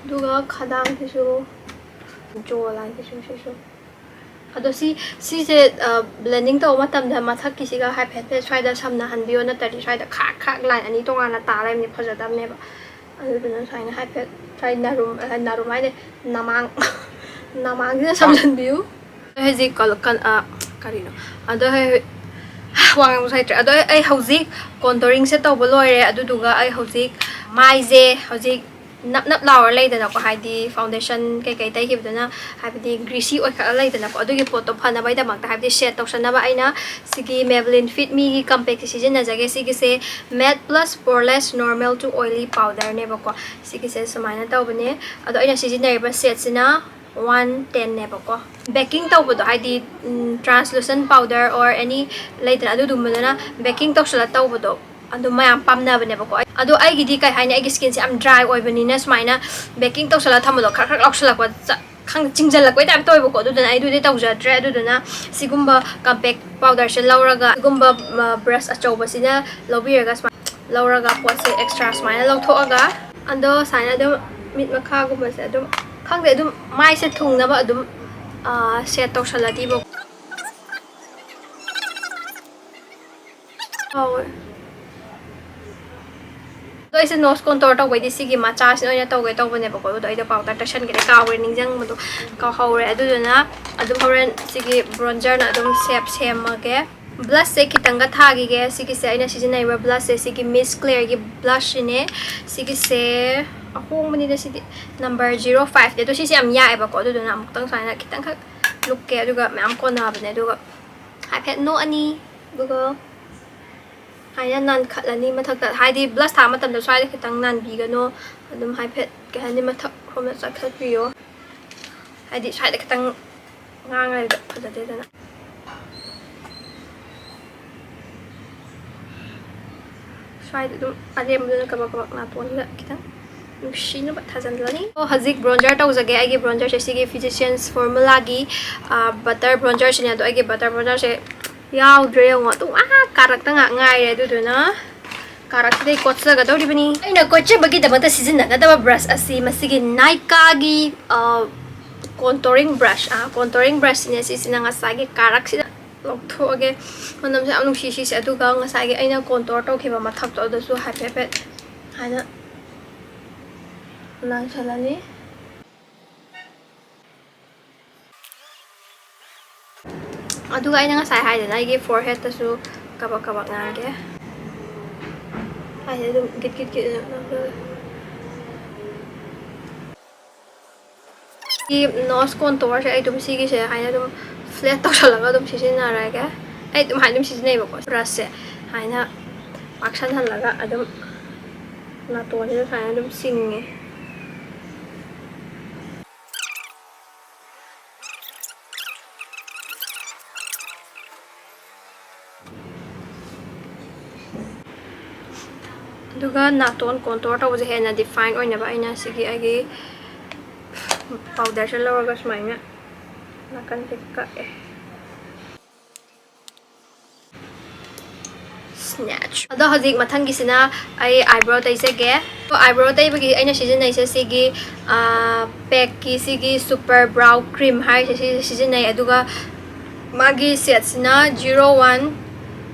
ꯑꯗꯨꯒ ꯈꯗꯥꯡꯁꯤꯁꯨ, jaw lineꯁꯤꯁꯨ, ꯁꯤꯁꯨ꯫ ꯑꯗꯣ ꯁꯤ, ꯁꯤꯁꯦ, ꯑ, blending ꯇꯧꯕ ꯃꯇꯝꯗ ꯃꯊꯛꯀꯤꯁꯤꯒ ꯍꯥꯏꯐꯦꯠ ꯍꯥꯏꯐꯦꯠ ꯁ꯭ꯋꯥꯏꯗ ꯁꯝꯅꯍꯟꯕꯤꯌꯣ, ꯅꯠꯇ꯭ꯔꯗꯤ ꯁ꯭ꯋꯥꯏꯗ ꯈꯥꯛ ꯈꯥꯛ line ꯑꯅꯤ ꯇꯣꯉꯥꯟꯅ ꯇꯥ ꯂꯩꯕꯅꯤ, ꯐꯖꯗꯕꯅꯦꯕ꯫ ꯑꯗꯨꯗꯨꯅ ꯁꯨꯃꯥꯏꯅ ꯍꯥꯏꯐꯦꯠ ꯁ꯭ꯋꯥꯏ ꯅꯥꯔꯨꯝ, ꯑ, ꯅꯥꯔꯨꯝ ꯍꯥꯏꯗꯤ ꯅꯃꯥꯡ, ꯅꯃꯥꯡꯁꯤꯗ ꯁꯝꯖꯟꯕꯤꯌꯨ꯫ ꯍꯧꯖꯤꯛ ꯀꯣ-, ꯀꯟ-, ꯑ, ꯀꯔꯤꯅꯣ? ꯑꯗꯣ ꯍꯦ-, ꯋꯥ ꯉꯥꯡꯕꯁꯨ ꯍꯩꯇ꯭ꯔꯦ꯫ ꯑꯗꯣ ꯑꯩ, ꯑꯩ ꯍꯧꯖꯤꯛ contouringꯁꯦ ꯇꯧꯕ ꯂꯣꯏꯔꯦ꯫ ꯑꯗꯨꯗꯨꯒ ꯑꯩ ꯍꯧꯖꯤꯛ ꯃꯥꯏꯁꯦ ꯍꯧꯖꯤꯛ ꯅꯞ ꯅꯞ ꯂꯥꯎꯔ ꯂꯩꯗꯅꯀꯣ, ꯍꯥꯏꯗꯤ foundation ꯀꯩꯀꯩ ꯇꯩꯈꯤꯕꯗꯨꯅ, ꯍꯥꯏꯕꯗꯤ greasy ꯑꯣꯏꯈꯠꯂ ꯂꯩꯗꯅꯀꯣ, ꯑꯗꯨꯒꯤ ꯄꯣꯠꯇꯣ ꯐꯅꯕꯒꯤꯗꯃꯛꯇ, ꯍꯥꯏꯕꯗꯤ shade ꯇꯧꯁꯟꯅꯕ ꯑꯩꯅ ꯁꯤꯒꯤ Maybelline Fit Meꯒꯤ compactꯁꯦ ꯁꯤꯖꯤꯟꯅꯖꯒꯦ꯫ ꯁꯤꯒꯤꯁꯦ Matte Plus Poreless Normal to Oily Powderꯅꯦꯕꯀꯣ꯫ ꯁꯤꯒꯤꯁꯦ ꯁꯨꯃꯥꯏꯅ ꯇꯧꯕꯅꯦ꯫ ꯑꯗꯣ ꯑꯩꯅ ꯁꯤꯖꯤꯟꯅꯔꯤꯕ shadeꯁꯤꯅ one tenꯅꯦꯕꯀꯣ꯫ Baking ꯇꯧꯕꯗꯣ, ꯍꯥꯏꯗꯤ, ꯎꯝ, translucent powder or any ꯂꯩꯗꯅ, ꯑꯗꯨꯒꯨꯝꯕꯗꯨꯅ baking ꯇꯧꯁꯜꯂ ꯇꯧꯕꯗꯣ, ꯑꯗꯨ ꯃꯌꯥꯝ ꯄꯥꯝꯅꯕꯅꯦꯕꯀꯣ꯫ ꯑꯗꯣ ꯑꯩꯒꯤꯗꯤ ꯀꯩ ꯍꯥꯏꯅꯤ, ꯑꯩꯒꯤ skinꯁꯦ ꯌꯥꯝ dry ꯑꯣꯏꯕꯅꯤꯅ ꯁꯨꯃꯥꯏꯅ baking ꯇꯧꯁꯜꯂ ꯊꯝꯕꯗꯣ ꯈꯔ ꯈꯔ ꯂꯧꯁꯜꯂꯛꯄ, ꯆ-, ꯈꯪꯗꯦ, ꯆꯤꯡꯁꯤꯜꯂꯛꯄꯩ type ꯇꯧꯋꯦꯕꯀꯣ꯫ ꯑꯗꯨꯗꯨꯅ ꯑꯩ ꯑꯗꯨꯗꯤ ꯇꯧꯖꯗ꯭ꯔꯦ꯫ ꯑꯗꯨꯗꯨꯅ ꯁꯤꯒꯨꯝꯕ compact powderꯁꯦ ꯂꯧꯔꯒ, ꯁꯤꯒꯨꯝꯕ, ꯑ, brush ꯑꯆꯧꯕꯁꯤꯅ ꯂꯧꯕꯤꯔꯒ ꯁꯨꯃꯥꯏꯅ ꯂꯧꯔꯒ ꯄꯣꯠꯁꯦ extra ꯁꯨꯃꯥꯏꯅ ꯂꯧꯊꯣꯛꯑꯒ, ꯑꯗꯣ ꯁꯨꯃꯥꯏꯅ ꯑꯗꯨꯝ ꯃꯤꯠ ꯃꯈꯥꯒꯨꯝꯕꯁꯦ ꯑꯗꯨꯝ, ꯈꯪꯗꯦ, ꯑꯗꯨꯝ ꯃꯥꯏꯁꯦ ꯊꯨꯡꯅꯕ ꯑꯗꯨꯝ, ꯑ, set ꯇꯧꯁꯜꯂꯗꯤꯕ꯫ ꯍꯣꯏ꯫ ꯑꯗꯣ ꯑꯩꯁꯦ nose contour ꯇꯧꯕꯩꯗꯤ ꯁꯤꯒꯤ ꯃꯆꯥꯁꯤꯅ ꯑꯣꯏꯅ ꯇꯧꯒꯦ ꯇꯧꯕꯅꯦꯕꯀꯣ, ꯑꯗꯣ ꯑꯩꯗꯣ powder ꯇꯩꯁꯟꯒꯦꯗꯤ ꯀꯥꯎꯔꯦ, ꯅꯤꯡꯁꯤꯡꯕꯗꯣ ꯀꯥꯎꯍꯧꯔꯦ꯫ ꯑꯗꯨꯗꯨꯅ ꯑꯗꯨꯝ ꯍꯣꯔꯦꯟ ꯁꯤꯒꯤ bronzer ꯅ ꯑꯗꯨꯝ shape ꯁꯦꯝꯃꯒꯦ꯫ Blush ꯁꯦ ꯈꯤꯇꯪꯒ ꯊꯥꯈꯤꯒꯦ꯫ ꯁꯤꯒꯤꯁꯦ ꯑꯩꯅ ꯁꯤꯖꯤꯟꯅꯔꯤꯕ blush ꯁꯦ ꯁꯤꯒꯤ Miss Claire ꯒꯤ blush ꯁꯤꯅꯦ꯫ ꯁꯤꯒꯤꯁꯦ ꯑꯍꯣꯡꯕꯅꯤꯗ ꯁꯤꯗꯤ, number zero five ꯅꯦ꯫ ꯑꯗꯣ ꯁꯤꯁꯦ ꯌꯥꯝ ꯌꯥꯛꯑꯦꯕꯀꯣ, ꯑꯗꯨꯗꯨꯅ ꯑꯃꯨꯛꯇꯪ ꯁꯨꯃꯥꯏꯅ ꯈꯤꯇꯪꯈꯛ ꯂꯨꯞꯀꯦ, ꯑꯗꯨꯒ ꯃꯌꯥꯝ ꯀꯣꯟꯅꯕꯅꯦ꯫ ꯑꯗꯨꯒ ꯍꯥꯏꯐꯦꯠ ꯅꯣꯛꯑꯅꯤ, ꯑꯗꯨꯒ ꯁꯨꯃꯥꯏꯅ ꯅꯥꯟꯈꯠꯂꯅꯤ ꯃꯊꯛꯇ꯫ ꯍꯥꯏꯗꯤ blush ꯊꯥꯕ ꯃꯇꯝꯗ ꯁ꯭ꯋꯥꯏꯗ ꯈꯤꯇꯪ ꯅꯥꯟꯕꯤꯒꯅꯣ, ꯑꯗꯨꯝ ꯍꯥꯏꯐꯦꯠ, ꯀꯩ ꯍꯥꯏꯅꯤ, ꯃꯊꯛ ꯔꯣꯝꯗ ꯆꯥꯏꯈꯠꯄꯤꯌꯣ꯫ ꯍꯥꯏꯗꯤ ꯁ꯭ꯋꯥꯏꯗ ꯈꯤꯇꯪ ꯉꯥꯡꯉꯗꯤ ꯐꯖꯗꯦꯗꯅ꯫ ꯁ꯭ꯋꯥꯏꯗ ꯑꯗꯨꯝ ꯑꯔꯦꯝꯕꯗꯨꯅ ꯀꯕꯛ ꯀꯕꯛ ꯅꯥꯇꯣꯟꯁꯤꯗ ꯈꯤꯇꯪ ꯅꯨꯡꯁꯤꯅꯕ ꯊꯥꯖꯤꯜꯂꯅꯤ꯫ ꯑꯣ, ꯍꯧꯖꯤꯛ bronzer ꯇꯧꯖꯒꯦ꯫ ꯑꯩꯒꯤ bronzer ꯁꯦ ꯁꯤꯒꯤ Physicians Formula ꯒꯤ, ꯑ, butter bronzer ꯁꯤꯅꯦ꯫ ꯑꯗꯣ ꯑꯩꯒꯤ butter bronzer ꯁꯦ ꯌꯥꯎꯗ꯭ꯔꯦ, ꯌꯦꯡꯉꯣ, ꯑꯗꯨꯝ ꯑꯥ ꯀꯥꯔꯛꯇ ꯉꯥꯛ ꯉꯥꯏꯔꯦ꯫ ꯑꯗꯨꯗꯨꯅ ꯀꯥꯔꯛꯁꯤꯗꯩ ꯀꯣꯠꯆꯒꯗꯧꯔꯤꯕꯅꯤ꯫ ꯑꯩꯅ ꯀꯣꯠꯆꯕꯒꯤꯗꯃꯛꯇ ꯁꯤꯖꯤꯟꯅꯒꯗꯕ brush ꯑꯁꯤ ꯃꯁꯤꯒꯤ Nykaa ꯒꯤ, ꯑ, contouring brush, ꯑ, contouring brush ꯁꯤꯅꯦ꯫ ꯁꯤꯁꯤꯅ ꯉꯁꯥꯏꯒꯤ ꯀꯥꯔꯛꯁꯤꯗ ꯂꯧꯊꯣꯛꯑꯒꯦ꯫ ꯃꯅꯝꯁꯦ ꯌꯥꯝ ꯅꯨꯡꯁꯤ ꯁꯤꯁꯦ꯫ ꯑꯗꯨꯒ ꯉꯁꯥꯏꯒꯤ ꯑꯩꯅ contour ꯇꯧꯈꯤꯕ ꯃꯊꯛꯇꯣ ꯑꯗꯨꯁꯨ ꯍꯥꯏꯐꯦꯠ ꯍꯥꯏꯐꯦꯠ ꯍꯥꯏꯅ ꯅꯥꯟꯁꯜꯂꯅꯤ꯫ ꯑꯗꯨꯒ ꯑꯩꯅ ꯉꯁꯥꯏ ꯍꯥꯏꯗꯅ ꯑꯩꯒꯤ forehead ꯇꯁꯨ ꯀꯕꯛ ꯀꯕꯛ ꯅꯥꯟꯒꯦ꯫ ꯍꯥꯏꯗꯤ ꯑꯗꯨꯝ ꯒꯤꯠ ꯒꯤꯠ ꯒꯤꯠ ꯑꯗꯨꯝ ꯅꯥꯟꯖꯜꯂꯦ꯫ ꯁꯤ nose contour ꯁꯦ ꯑꯩ ꯑꯗꯨꯝ ꯁꯤꯒꯤꯁꯦ ꯍꯥꯏꯅ ꯑꯗꯨꯝ flat ꯇꯧꯁꯜꯂꯒ ꯑꯗꯨꯝ ꯁꯤꯖꯤꯟꯅꯔꯒꯦ꯫ ꯑꯩ ꯑꯗꯨꯝ ꯍꯥꯏꯅ ꯑꯗꯨꯝ ꯁꯤꯖꯤꯟꯅꯩꯕꯀꯣ, brush ꯁꯦ ꯍꯥꯏꯅ ꯄꯥꯛꯁꯟꯍꯜꯂꯒ ꯑꯗꯨꯝ ꯅꯥꯇꯣꯟꯁꯤꯗ ꯁꯨꯃꯥꯏꯅ ꯑꯗꯨꯝ ꯆꯤꯡꯉꯦ꯫ ꯑꯗꯨꯒ ꯅꯥꯇꯣꯟ contour ꯇꯧꯕꯁꯦ ꯍꯦꯟꯅ define ꯑꯣꯏꯅꯕ ꯑꯩꯅ ꯁꯤꯒꯤ ꯑꯩꯒꯤ powder ꯁꯦ ꯂꯧꯔꯒ ꯁꯨꯃꯥꯏꯅ ꯅꯥꯀꯟꯁꯦ ꯀꯛꯑꯦ꯫ Snatch꯫ ꯑꯗꯣ ꯍꯧꯖꯤꯛ ꯃꯊꯪꯒꯤꯁꯤꯅ ꯑꯩ eyebrow ꯇꯩꯖꯒꯦ꯫ Eyebrow ꯇꯩꯕꯒꯤ ꯑꯩꯅ ꯁꯤꯖꯤꯟꯅꯩꯁꯦ ꯁꯤꯒꯤ, ꯑꯥ, ꯄꯦꯛꯀꯤ ꯁꯤꯒꯤ Super Brow Cream ꯍꯥꯏꯔꯤꯁꯦ ꯁꯤ ꯁꯤꯖꯤꯟꯅꯩ꯫ ꯑꯗꯨꯒ ꯃꯥꯒꯤ shade ꯁꯤꯅ zero one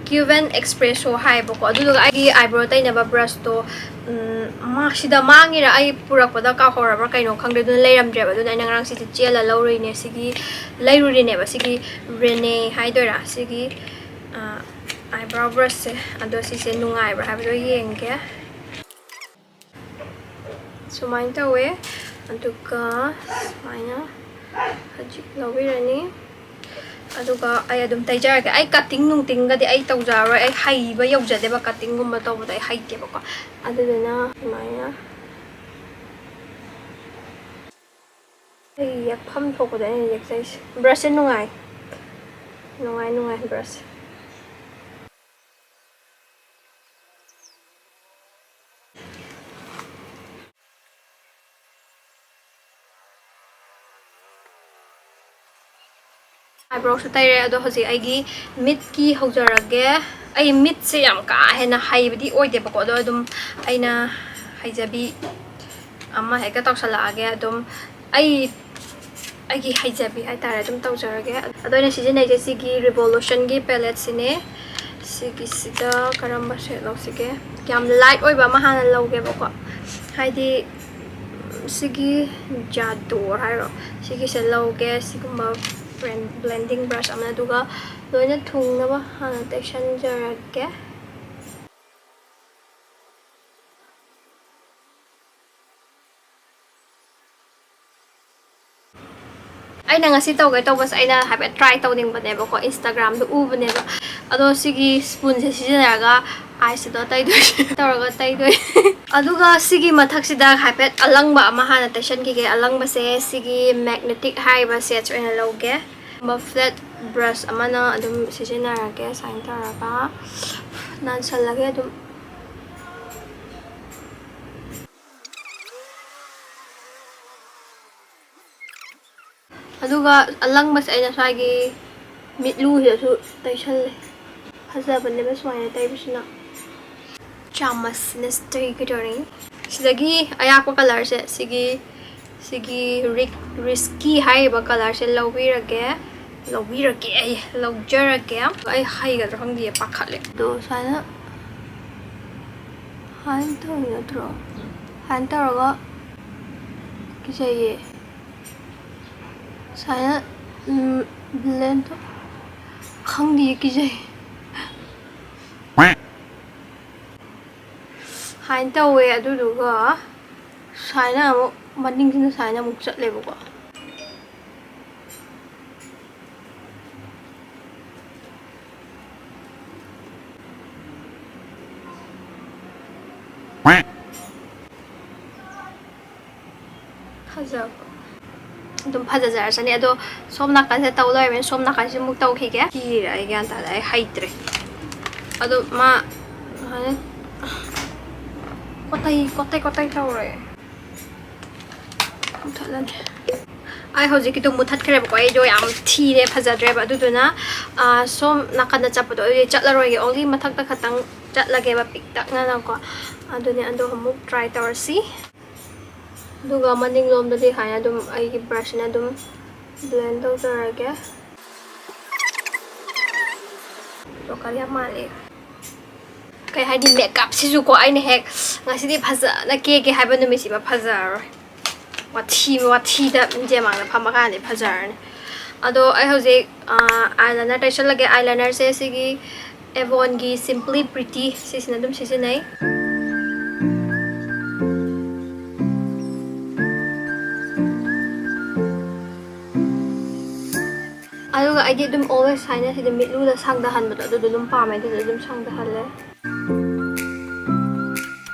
Cuban Espresso ꯍꯥꯏꯌꯦꯕꯀꯣ꯫ ꯑꯗꯨꯗꯨꯒ ꯑꯩꯒꯤ eyebrow ꯇꯩꯅꯕ brushꯇꯣ, ꯎꯝ, ꯃꯥ-, ꯁꯤꯗ ꯃꯥꯡꯉꯤꯔꯥ ꯑꯩ ꯄꯨꯔꯛꯄꯗ ꯀꯥꯎꯍꯧꯔꯕ꯭ꯔꯥ ꯀꯩꯅꯣ ꯈꯪꯗꯦ, ꯑꯗꯨꯅ ꯂꯩꯔꯝꯗ꯭ꯔꯦꯕ꯫ ꯑꯗꯨꯅ ꯑꯩꯅ ꯉꯔꯥꯡ ꯁꯤꯁꯦ ꯆꯦꯜꯂ ꯂꯧꯔꯨꯏꯅꯦ꯫ ꯁꯤꯒꯤ ꯂꯩꯔꯨꯔꯤꯅꯦꯕ, ꯁꯤꯒꯤ Rene ꯍꯥꯏꯗꯣꯏꯔꯥ, ꯁꯤꯒꯤ, ꯑ, eyebrow brushꯁꯦ꯫ ꯑꯗꯣ ꯁꯤꯁꯦ ꯅꯨꯡꯉꯥꯏꯕ꯭ꯔꯥ ꯍꯥꯏꯕꯗꯣ ꯌꯦꯡꯒꯦ꯫ ꯁꯨꯃꯥꯏꯅ ꯇꯧꯋꯦ꯫ ꯑꯗꯨꯒ ꯁꯨꯃꯥꯏꯅ ꯍꯧꯖꯤꯛ ꯂꯧꯕꯤꯔꯅꯤ꯫ ꯑꯗꯨꯒ ꯑꯩ ꯑꯗꯨꯝ ꯇꯩꯖꯔꯒꯦ꯫ ꯑꯩ cutting ꯅꯨꯡꯇꯤꯡꯒꯗꯤ ꯑꯩ ꯇꯧꯖꯔꯔꯣꯏ꯫ ꯑꯩ ꯍꯩꯕ ꯌꯧꯖꯗꯦꯕ, cuttingꯒꯨꯝꯕ ꯇꯧꯕꯗꯣ ꯑꯩ ꯍꯩꯇꯦꯕꯀꯣ꯫ ꯑꯗꯨꯗꯨꯅ ꯁꯨꯃꯥꯏꯅ ꯑꯩ ꯌꯦꯛꯐꯝ ꯊꯣꯛꯄꯗ ꯑꯩꯅ ꯌꯦꯛꯆꯩꯁꯦ꯫ Brushꯁꯦ ꯅꯨꯡꯉꯥꯏ, ꯅꯨꯡꯉꯥꯏ, ꯅꯨꯡꯉꯥꯏ brushꯁꯦ꯫ Eyebrowꯁꯨ ꯇꯩꯔꯦ꯫ ꯑꯗꯣ ꯍꯧꯖꯤꯛ ꯑꯩꯒꯤ ꯃꯤꯠꯀꯤ ꯍꯧꯖꯔꯒꯦ꯫ ꯑꯩ ꯃꯤꯠꯁꯦ ꯌꯥꯝ ꯀꯥ ꯍꯦꯟꯅ ꯍꯩꯕꯗꯤ ꯑꯣꯏꯗꯦꯕꯀꯣ, ꯑꯗꯣ ꯑꯗꯨꯝ ꯑꯩꯅ ꯍꯩꯖꯕꯤ ꯑꯃ ꯍꯦꯛꯇ ꯇꯧꯁꯜꯂꯛꯑꯒꯦ꯫ ꯑꯗꯨꯝ ꯑꯩ, ꯑꯩꯒꯤ ꯍꯩꯖꯕꯤ ꯍꯥꯏꯇꯥꯔꯦ, ꯑꯗꯨꯝ ꯇꯧꯖꯔꯒꯦ꯫ ꯑꯗꯣ ꯑꯩꯅ ꯁꯤꯖꯤꯟꯅꯩꯁꯦ ꯁꯤꯒꯤ Revolutionꯒꯤ paletteꯁꯤꯅꯦ꯫ ꯁꯤꯒꯤꯁꯤꯗ ꯀꯔꯝꯕ shade ꯂꯧꯁꯤꯒꯦ? ꯌꯥꯝ light ꯑꯣꯏꯕ ꯑꯃ ꯍꯥꯟꯅ ꯂꯧꯒꯦꯕꯀꯣ, ꯍꯥꯏꯗꯤ ꯁꯤꯒꯤ J'adore ꯍꯥꯏꯔꯣ, ꯁꯤꯒꯤꯁꯦ ꯂꯧꯒꯦ꯫ ꯁꯤꯒꯨꯝꯕ blend-, blending brush ꯑꯃ, ꯑꯗꯨꯒ ꯂꯣꯏꯅ ꯊꯨꯡꯅꯕ ꯍꯥꯟꯅ ꯇꯩꯁꯟꯖꯔꯒꯦ꯫ ꯑꯩꯅ ꯉꯁꯤ ꯇꯧꯒꯦ ꯇꯧꯕꯁꯦ, ꯑꯩꯅ ꯍꯥꯏꯐꯦꯠ try ꯇꯧꯅꯤꯡꯕꯅꯦꯕꯀꯣ, Instagramꯗ ꯎꯕꯅꯦꯕ꯫ ꯑꯗꯣ ꯁꯤꯒꯤ spoonꯁꯦ ꯁꯤꯖꯤꯟꯅꯔꯒ eyeshadow ꯇꯩꯗꯣꯏ-, ꯇꯧꯔꯒ ꯇꯩꯗꯣꯏ꯫ ꯑꯗꯨꯒ ꯁꯤꯒꯤ ꯃꯊꯛꯁꯤꯗ ꯍꯥꯏꯐꯦꯠ ꯑꯂꯪꯕ ꯑꯃ ꯍꯥꯟꯅ ꯇꯩꯁꯟꯈꯤꯒꯦ꯫ ꯑꯂꯪꯕꯁꯦ ꯁꯤꯒꯤ Magnetic ꯍꯥꯏꯔꯤꯕ shades ꯑꯣꯏꯅ ꯂꯧꯒꯦ꯫ Flat brush ꯑꯃꯅ ꯑꯗꯨꯝ ꯁꯤꯖꯤꯟꯅꯔꯒꯦ, ꯁꯨꯃꯥꯏꯅ ꯇꯧꯔꯒ ꯅꯥꯟꯁꯜꯂꯒꯦ ꯑꯗꯨꯝ꯫ ꯑꯗꯨꯒ ꯑꯂꯪꯕꯁꯦ ꯑꯩꯅ ꯁ꯭ꯋꯥꯏꯒꯤ ꯃꯤꯠꯂꯨꯁꯤꯗꯁꯨ ꯇꯩꯁꯜꯂꯦ꯫ ꯐꯖꯕꯅꯦꯕ ꯁꯨꯃꯥꯏꯅ ꯇꯩꯕꯁꯤꯅ꯫ ꯆꯥꯃꯁꯁꯤꯅ ꯇꯩꯒꯗꯧꯔꯤ꯫ ꯁꯤꯗꯒꯤ ꯑꯌꯥꯛꯄ colourꯁꯦ, ꯁꯤꯒꯤ, ꯁꯤꯒꯤ Ri-, Risky ꯍꯥꯏꯔꯤꯕ colourꯁꯦ ꯂꯧꯕꯤꯔꯒꯦ꯫ ꯂꯧꯕꯤꯔꯒꯦ, ꯑꯩ ꯂꯧꯖꯔꯒꯦ꯫ ꯑꯩ ꯍꯩꯒꯗ꯭ꯔꯥ ꯈꯪꯗꯦ, ꯄꯥꯈꯠꯂꯦ꯫ ꯑꯗꯣ ꯁꯨꯃꯥꯏꯅ, ꯁꯨꯃꯥꯏꯅ ꯇꯧꯔꯤ ꯅꯠꯇ꯭ꯔꯣ? ꯁꯨꯃꯥꯏꯅ ꯇꯧꯔꯒ ꯀꯤꯖꯩꯌꯦ꯫ ꯁꯨꯃꯥꯏꯅ, ꯎꯝ, blend ꯇꯧ-, ꯈꯪꯗꯤꯌꯦ, ꯀꯤꯖꯩ꯫ ꯁꯨꯃꯥꯏꯅ ꯇꯧꯋꯦ, ꯑꯗꯨꯗꯨꯒ ꯁꯨꯃꯥꯏꯅ ꯑꯃꯨꯛ ꯃꯅꯤꯡꯁꯤꯅ ꯁꯨꯃꯥꯏꯅ ꯑꯃꯨꯛ ꯆꯠꯂꯦꯕꯀꯣ꯫ ꯐꯖꯕ꯫ ꯑꯗꯨꯝ ꯐꯖꯖꯔꯁꯅꯤ꯫ ꯑꯗꯣ ꯁꯣꯝ ꯅꯥꯀꯟꯁꯦ ꯇꯧ ꯂꯣꯏꯔꯕꯅꯤꯅ ꯁꯣꯝ ꯅꯥꯀꯟꯁꯦ ꯑꯃꯨꯛ ꯇꯧꯈꯤꯒꯦ꯫ ꯀꯤꯔꯦ, ꯑꯩ ꯒ꯭ꯌꯥꯟ ꯇꯥꯗꯦ, ꯑꯩ ꯍꯩꯇ꯭ꯔꯦ꯫ ꯑꯗꯣ ꯃꯥ ꯁꯨꯃꯥꯏꯅ ꯀꯣꯇꯩ, ꯀꯣꯇꯩ, ꯀꯣꯇꯩ ꯇꯧꯔꯦ꯫ ꯃꯨꯊꯠꯂꯒꯦ꯫ ꯑꯩ ꯍꯧꯖꯤꯛꯀꯤꯗꯣ ꯃꯨꯊꯠꯈ꯭ꯔꯦꯕꯀꯣ꯫ ꯑꯩꯗꯣ ꯌꯥꯝ ꯊꯤꯔꯦ, ꯐꯖꯗ꯭ꯔꯦꯕ꯫ ꯑꯗꯨꯗꯨꯅ, ꯑꯥ, ꯁꯣꯝ ꯅꯥꯀꯟꯗ ꯆꯠꯄꯗꯣ ꯑꯗꯨꯗꯤ ꯆꯠꯂꯔꯣꯏꯒꯦ꯫ Only ꯃꯊꯛꯇ ꯈꯛꯇꯪ ꯆꯠꯂꯒꯦꯕ, ꯄꯤꯛꯇꯛꯅꯅꯀꯣ꯫ ꯑꯗꯨꯅꯦ, ꯑꯗꯣ ꯑꯃꯨꯛ try ꯇꯧꯔꯁꯤ꯫ ꯑꯗꯨꯒ ꯃꯅꯤꯡꯂꯣꯝꯗꯗꯤ ꯁꯨꯃꯥꯏꯅ ꯑꯗꯨꯝ ꯑꯩꯒꯤ brushꯅ ꯑꯗꯨꯝ blend ꯇꯧꯖꯔꯒꯦ꯫ Joker ꯌꯥꯝ ꯃꯥꯜꯂꯦ꯫ ꯀꯩ ꯍꯥꯏꯅꯤ, makeupꯁꯤꯁꯨꯀꯣ, ꯑꯩꯅ ꯍꯦꯛ ꯉꯁꯤꯗꯤ ꯐꯖꯅ ꯀꯦꯒꯦ ꯍꯥꯏꯕ ꯅꯨꯃꯤꯠꯁꯤꯃ ꯐꯖꯔꯔꯣꯏ꯫ ꯋꯥꯊꯤ, ꯋꯥꯊꯤꯗ ꯃꯤꯡꯁꯦꯜ ꯃꯥꯡꯗ ꯐꯝꯃꯀꯥꯟꯗꯗꯤ ꯐꯖꯔꯅꯤ꯫ ꯑꯗꯣ ꯑꯩ ꯍꯧꯖꯤꯛ, ꯑꯥ, eyeliner ꯇꯩꯁꯜꯂꯒꯦ꯫ Eyelinerꯁꯦ ꯁꯤꯒꯤ Avonꯒꯤ Simply Pretty, ꯁꯤꯁꯤꯅ ꯑꯗꯨꯝ ꯁꯤꯖꯤꯟꯅꯩ꯫ ꯑꯗꯨꯒ ꯑꯩꯗꯤ ꯑꯗꯨꯝ always ꯁꯨꯃꯥꯏꯅ ꯁꯤꯗ ꯃꯤꯠꯂꯨꯗ ꯁꯪꯊꯍꯟꯕꯗꯣ, ꯑꯗꯨꯗꯣ ꯑꯗꯨꯝ ꯄꯥꯝꯃꯦ, ꯑꯗꯨꯗꯣ ꯑꯗꯨꯝ ꯁꯪꯊꯍꯜꯂꯦ꯫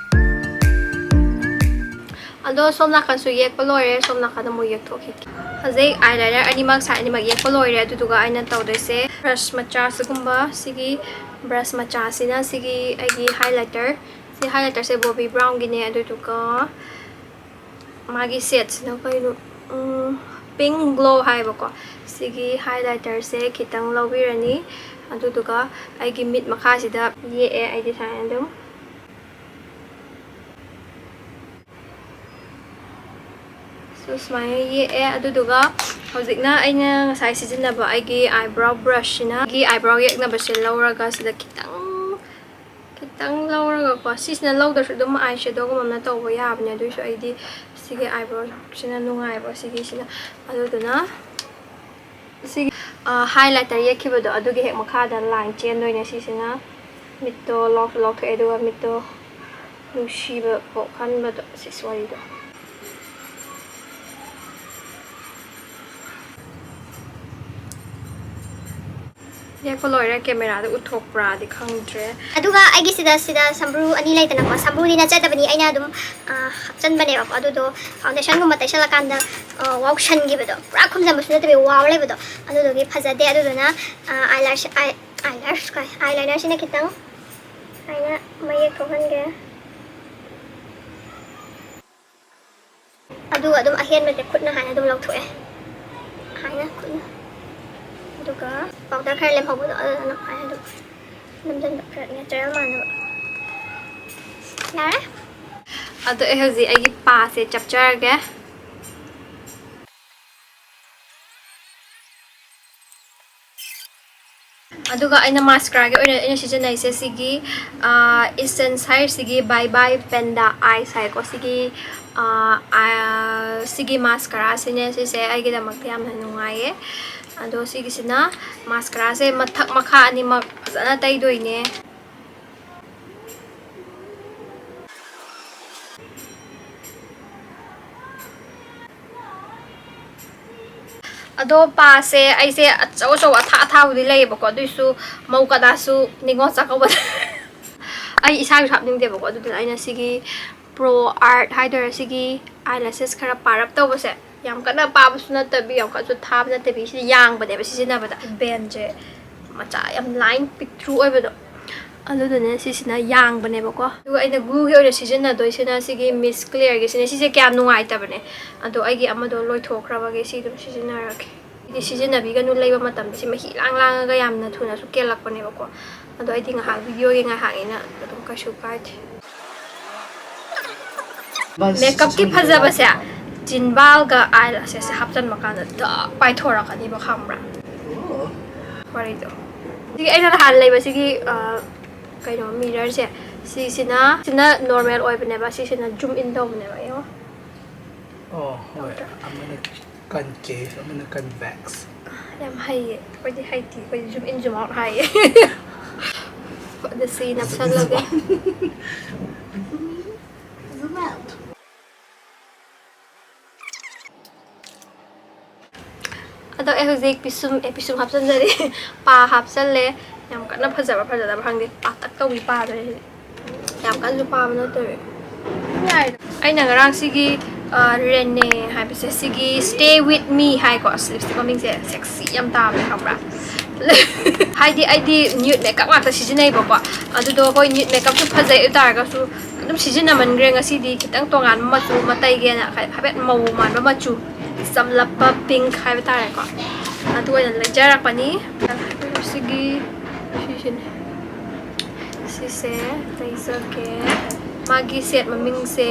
ꯑꯗꯣ ꯁꯣꯝ ꯅꯥꯀꯟꯁꯨ ꯌꯦꯛꯄ ꯂꯣꯏꯔꯦ, ꯁꯣꯝ ꯅꯥꯀꯟꯗ ꯑꯃꯨꯛ ꯌꯦꯛꯊꯣꯛꯈꯤꯒꯦ꯫ ꯍꯧꯖꯤꯛ eyeliner ꯑꯅꯤꯃꯛ, side ꯑꯅꯤꯃꯛ ꯌꯦꯛꯄ ꯂꯣꯏꯔꯦ꯫ ꯑꯗꯨꯗꯨꯒ ꯑꯩꯅ ꯇꯧꯗꯣꯏꯁꯦ brush ꯃꯆꯥ, ꯁꯤꯒꯨꯝꯕ, ꯁꯤꯒꯤ brush ꯃꯆꯥꯁꯤꯅ ꯁꯤꯒꯤ ꯑꯩꯒꯤ highlighter, ꯁꯤ highlighterꯁꯦ Bobbi Brownꯒꯤꯅꯦ꯫ ꯑꯗꯨꯗꯨꯒ ꯃꯥꯒꯤ shadeꯁꯤꯅ ꯀꯩꯅꯣ, ꯎꯝ, Pink Glow ꯍꯥꯏꯕꯀꯣ꯫ ꯁꯤꯒꯤ highlighterꯁꯦ ꯈꯤꯇꯪ ꯂꯧꯕꯤꯔꯅꯤ, ꯑꯗꯨꯗꯨꯒ ꯑꯩꯒꯤ ꯃꯤꯠ ꯃꯈꯥꯁꯤꯗ ꯌꯦꯛꯑꯦ ꯑꯩꯗꯤ ꯁꯨꯃꯥꯏꯅ ꯑꯗꯨꯝ꯫ So, ꯁꯨꯃꯥꯏꯅ ꯌꯦꯛꯑꯦ꯫ ꯑꯗꯨꯗꯨꯒ ꯍꯧꯖꯤꯛꯅ ꯑꯩꯅ ꯉꯁꯥꯏ ꯁꯤꯖꯤꯟꯅꯕ ꯑꯩꯒꯤ eyebrow brushꯁꯤꯅ ꯑꯩꯒꯤ eyebrow ꯌꯦꯛꯅꯕꯁꯦ ꯂꯧꯔꯒ ꯁꯤꯗ ꯈꯤꯇꯪ, ꯈꯤꯇꯪ ꯂꯧꯔꯒꯀꯣ, ꯁꯤꯁꯤꯅ ꯂꯧꯗ꯭ꯔꯁꯨ ꯑꯗꯨꯝ eye shadowꯒꯨꯝꯕ ꯑꯃꯅ ꯇꯧꯕ ꯌꯥꯕꯅꯦ꯫ ꯑꯗꯨꯏꯁꯨ ꯑꯩꯗꯤ ꯁꯤꯒꯤ eyebrowꯁꯤꯅ ꯅꯨꯡꯉꯥꯏꯕ, ꯁꯤꯒꯤꯁꯤꯅ꯫ ꯑꯗꯨꯗꯨꯅ ꯁꯤꯒꯤ, ꯑ, highlighter ꯌꯦꯛꯈꯤꯕꯗꯣ, ꯑꯗꯨꯒꯤ ꯍꯦꯛ ꯃꯈꯥꯗ line ꯆꯦꯟꯗꯣꯏꯅꯦ꯫ ꯁꯤꯁꯤꯅ ꯃꯤꯠꯇꯣ ꯂꯣꯛꯁꯨ ꯂꯣꯛꯊꯣꯛꯑꯦ, ꯑꯗꯨꯒ ꯃꯤꯠꯇꯣ ꯅꯨꯡꯁꯤꯕ ꯄꯣꯛꯍꯟꯕꯗꯣ, ꯁꯤꯁ ꯋꯥꯔꯤꯗꯣ꯫ ꯌꯦꯛꯄ ꯂꯣꯏꯔꯦ, cameraꯗ ꯎꯠꯊꯣꯛꯄ꯭ꯔꯥꯗꯤ ꯈꯪꯗ꯭ꯔꯦ꯫ ꯑꯗꯨꯒ ꯑꯩꯒꯤ ꯁꯤꯗ, ꯁꯤꯗ ꯁꯝꯕ꯭ꯔꯨ ꯑꯅꯤ ꯂꯩꯗꯅꯀꯣ, ꯁꯝꯕ꯭ꯔꯨꯗꯤ ꯅꯠꯆꯗꯕꯅꯤ, ꯑꯩꯅ ꯑꯗꯨꯝ, ꯑ, ꯍꯥꯞꯆꯟꯕꯅꯦꯕꯀꯣ꯫ ꯑꯗꯨꯗꯣ foundationꯒꯨꯝꯕ ꯇꯩꯁꯜꯂꯀꯥꯟꯗ, ꯑ, ꯋꯥꯎꯁꯟꯈꯤꯕꯗꯣ, ꯄꯨꯔꯥ ꯈꯨꯝꯖꯟꯕꯁꯨ ꯅꯠꯇꯕꯤ ꯋꯥꯎ ꯂꯩꯕꯗꯣ, ꯑꯗꯨꯗꯨꯒꯤ ꯐꯖꯗꯦ꯫ ꯑꯗꯨꯗꯨꯅ, ꯑ, eyelash, eye, eyelash ꯀꯥꯏ, eyelinerꯁꯤꯅ ꯈꯤꯇꯪ ꯁꯨꯃꯥꯏꯅ ꯃꯌꯦꯛ ꯊꯣꯛꯍꯟꯒꯦ꯫ ꯑꯗꯨꯒ ꯑꯗꯨꯝ ꯑꯍꯦꯟꯕꯁꯦ ꯈꯨꯠꯅ ꯍꯥꯏꯅ ꯑꯗꯨꯝ ꯂꯧꯊꯣꯛꯑꯦ, ꯍꯥꯏꯅ ꯈꯨꯠꯅ꯫ ꯑꯗꯨꯒ powder ꯈꯔ ꯂꯦꯝꯍꯧꯕꯗꯣ ꯑꯗꯨꯅ ꯍꯥꯏꯅ ꯑꯗꯨꯝ ꯅꯝꯖꯟꯕ, ꯈꯔ natural ꯃꯥꯟꯅꯕ꯫ ꯌꯥꯔꯦ꯫ ꯑꯗꯣ ꯑꯩ ꯍꯧꯖꯤꯛ ꯑꯩꯒꯤ ꯄꯥꯁꯦ ꯆꯞꯆꯔꯒꯦ꯫ ꯑꯗꯨꯒ ꯑꯩꯅ mascaraꯒꯤ ꯑꯣꯏꯅ ꯑꯩꯅ ꯁꯤꯖꯤꯟꯅꯩꯁꯦ ꯁꯤꯒꯤ, ꯑꯥ, Essence ꯍꯥꯏꯔꯤꯁꯤꯒꯤ Bye Bye Panda Eyes ꯍꯥꯏꯀꯣ꯫ ꯁꯤꯒꯤ, ꯑꯥ, ꯑꯥ, ꯁꯤꯒꯤ mascaraꯁꯤꯅꯦ, ꯁꯤꯁꯦ ꯑꯩꯒꯤꯗꯃꯛꯇ ꯌꯥꯝꯅ ꯅꯨꯡꯉꯥꯏꯌꯦ꯫ ꯑꯗꯣ ꯁꯤꯒꯤꯁꯤꯅ mascaraꯁꯦ ꯃꯊꯛ ꯃꯈꯥ ꯑꯅꯤꯃꯛ ꯐꯖꯅ ꯇꯩꯗꯣꯏꯅꯦ꯫ ꯑꯗꯣ ꯄꯥꯁꯦ ꯑꯩꯁꯦ ꯑꯆꯧ ꯑꯆꯧꯕ ꯑꯊꯥ ꯑꯊꯥꯕꯨꯗꯤ ꯂꯩꯌꯦꯕꯀꯣ, ꯑꯗꯨꯏꯁꯨ ꯃꯧ ꯀꯗꯥꯁꯨ ꯅꯤꯉꯣꯜ ꯆꯥꯛꯀꯧꯕꯗ ꯑꯩ ꯏꯁꯥꯒꯤꯁꯨ ꯍꯥꯞꯅꯤꯡꯗꯦꯕꯀꯣ, ꯑꯗꯨꯗꯨꯅ ꯑꯩꯅ ꯁꯤꯒꯤ Pro Art ꯍꯥꯏꯗꯣꯏꯔꯥ, ꯁꯤꯒꯤ eyelashes ꯈꯔ ꯄꯥꯔꯞ ꯇꯧꯕꯁꯦ, ꯌꯥꯝ ꯀꯟꯅ ꯄꯥꯕꯁꯨ ꯅꯠꯇꯕꯤ, ꯌꯥꯝ ꯀꯟꯅꯁꯨ ꯊꯥꯕ ꯅꯠꯇꯕꯤ, ꯁꯤꯗꯤ ꯌꯥꯡꯕꯅꯦꯕ ꯁꯤꯖꯤꯟꯅꯕꯗ꯫ ꯕꯦꯟꯁꯦ ꯃꯆꯥ ꯌꯥꯝ line ꯄꯤꯛꯇ꯭ꯔꯨ ꯑꯣꯏꯕꯗꯣ, ꯑꯗꯨꯗꯨꯅ ꯁꯤꯁꯤꯅ ꯌꯥꯡꯕꯅꯦꯕꯀꯣ꯫ ꯑꯗꯨꯒ ꯑꯩꯅ glueꯒꯤ ꯑꯣꯏꯅ ꯁꯤꯖꯤꯟꯅꯗꯣꯏꯁꯤꯅ ꯁꯤꯒꯤ Miss Claireꯒꯤꯁꯤꯅꯦ꯫ ꯁꯤꯁꯦ ꯀꯌꯥ ꯅꯨꯡꯉꯥꯏꯇꯕꯅꯦ, ꯑꯗꯣ ꯑꯩꯒꯤ ꯑꯃꯗꯣ ꯂꯣꯏꯊꯣꯛꯈ꯭ꯔꯕꯒꯤ ꯁꯤ ꯑꯗꯨꯝ ꯁꯤꯖꯤꯟꯅꯔꯒꯦ꯫ ꯁꯤꯗꯤ ꯁꯤꯖꯤꯟꯅꯕꯤꯒꯅꯨ, ꯂꯩꯕ ꯃꯇꯝꯗ ꯁꯤ ꯃꯍꯤ ꯂꯥꯡ ꯂꯥꯡꯉꯒ ꯌꯥꯝꯅ ꯊꯨꯅꯁꯨ ꯀꯦꯜꯂꯛꯄꯅꯦꯕꯀꯣ꯫ ꯑꯗꯣ ꯑꯩꯗꯤ ꯉꯥꯏꯍꯥꯛ videoꯒꯤ ꯉꯥꯏꯍꯥꯛꯅꯤꯅ ꯑꯗꯨꯝ ꯀꯩꯁꯨ ꯀꯥꯏꯗꯦ꯫ Makeupꯀꯤ ꯐꯖꯕꯁꯦ ꯆꯤꯟꯕꯥꯜꯒ ꯑꯥꯏ ꯂꯥꯁꯦꯁꯁꯦ ꯍꯥꯞꯆꯤꯟꯕ ꯀꯥꯟꯗ ꯗꯛ ꯄꯥꯏꯊꯣꯔꯛꯀꯅꯤꯕ, ꯈꯪꯕ꯭ꯔꯥ? ꯋꯥꯔꯤꯗꯣ꯫ ꯁꯤꯒꯤ ꯑꯩꯅ ꯅꯍꯥꯟ ꯂꯩꯕ ꯁꯤꯒꯤ, ꯑ, ꯀꯩꯅꯣ, ꯃꯤꯔꯔꯁꯦ, ꯁꯤꯁꯤꯅ, ꯁꯤꯅ ꯅꯣꯔꯃꯦꯜ ꯑꯣꯏꯕꯅꯦꯕ, ꯁꯤꯁꯤꯅ ꯖꯨꯝ ꯏꯟ ꯇꯧꯕꯅꯦꯕ, ꯌꯦꯡꯉꯣ꯫ ꯑꯣ, ꯍꯣꯏ꯫ ꯑꯃꯅ ꯀꯟꯀꯦꯚ, ꯑꯃꯅ ꯀꯟꯚꯦꯛꯁ꯫ ꯌꯥꯝ ꯍꯩꯌꯦ, ꯑꯩꯈꯣꯏꯗꯤ ꯍꯩꯇꯦ, ꯑꯩꯈꯣꯏꯗꯤ ꯖꯨꯝ ꯏꯟ ꯖꯨꯝ ꯑꯥꯎꯠ ꯍꯥꯏꯌꯦ꯫ ꯑꯗ ꯁꯤ ꯅꯞꯁꯜꯂꯒꯦ꯫ ꯖꯨꯝ ꯑꯥꯎꯠ꯫ ꯑꯗꯣ ꯑꯩ ꯍꯧꯖꯤꯛ ꯄꯤꯁꯨꯝ, ꯑꯦ, ꯄꯤꯁꯨꯝ ꯍꯥꯞꯆꯤꯟꯖꯔꯤ꯫ ꯄꯥ ꯍꯥꯞꯆꯜꯂꯦ꯫ ꯌꯥꯝ ꯀꯟꯅ ꯐꯖꯕ꯭ꯔꯥ ꯐꯖꯗꯕ꯭ꯔꯥ ꯈꯪꯗꯦ, ꯄꯥꯇꯛ ꯇꯧꯕꯤ ꯄꯥꯗꯣ ꯑꯩ꯫ ꯌꯥꯝ ꯀꯟꯅꯁꯨ ꯄꯥꯕ ꯅꯠꯇꯕꯤ꯫ ꯌꯥꯔꯦꯗ꯫ ꯑꯩꯅ ꯉꯔꯥꯡ ꯁꯤꯒꯤ, ꯑ, ꯔꯦꯅꯦ ꯍꯥꯏꯕꯁꯦ, ꯁꯤꯒꯤ Stay With Me ꯍꯥꯏꯀꯣ, ꯑꯁ, ꯂꯤꯞꯁꯇꯤꯛ ꯃꯃꯤꯡꯁꯦ ꯁꯦꯛꯁꯤ ꯌꯥꯝ ꯇꯥꯕꯅꯦ, ꯈꯪꯕ꯭ꯔꯥ? ꯍꯥꯏꯗꯤ ꯑꯩꯗꯤ ꯅ꯭ꯌꯨꯠ ꯃꯦꯀꯞ ꯉꯥꯛꯇ ꯁꯤꯖꯤꯟꯅꯩꯕꯀꯣ꯫ ꯑꯗꯨꯗꯣ ꯍꯣꯏ, ꯅ꯭ꯌꯨꯠ ꯃꯦꯀꯞꯁꯨ ꯐꯖꯩ, ꯑꯗꯨ ꯇꯥꯔꯒꯁꯨ ꯑꯗꯨꯝ ꯁꯤꯖꯤꯟꯅꯃꯟꯈ꯭ꯔꯦ꯫ ꯉꯁꯤꯗꯤ ꯈꯤꯇꯪ ꯇꯣꯉꯥꯟꯕ ꯃꯆꯨ ꯑꯃ ꯇꯩꯒꯦꯅ ꯍꯥꯏꯐꯦꯠ ꯃꯧ ꯃꯥꯟꯕ ꯃꯆꯨ, ꯆꯝꯂꯞꯄ ꯄꯤꯡꯛ ꯍꯥꯏꯕ ꯇꯥꯔꯦꯀꯣ, ꯑꯗꯨ ꯑꯣꯏꯅ ꯂꯩꯖꯔꯛꯄꯅꯤ꯫ ꯁꯤꯒꯤ, ꯁꯤꯁꯤꯅꯦ, ꯁꯤꯁꯦ ꯂꯩꯖꯒꯦ꯫ ꯃꯥꯒꯤ ꯁꯦꯠ ꯃꯃꯤꯡꯁꯦ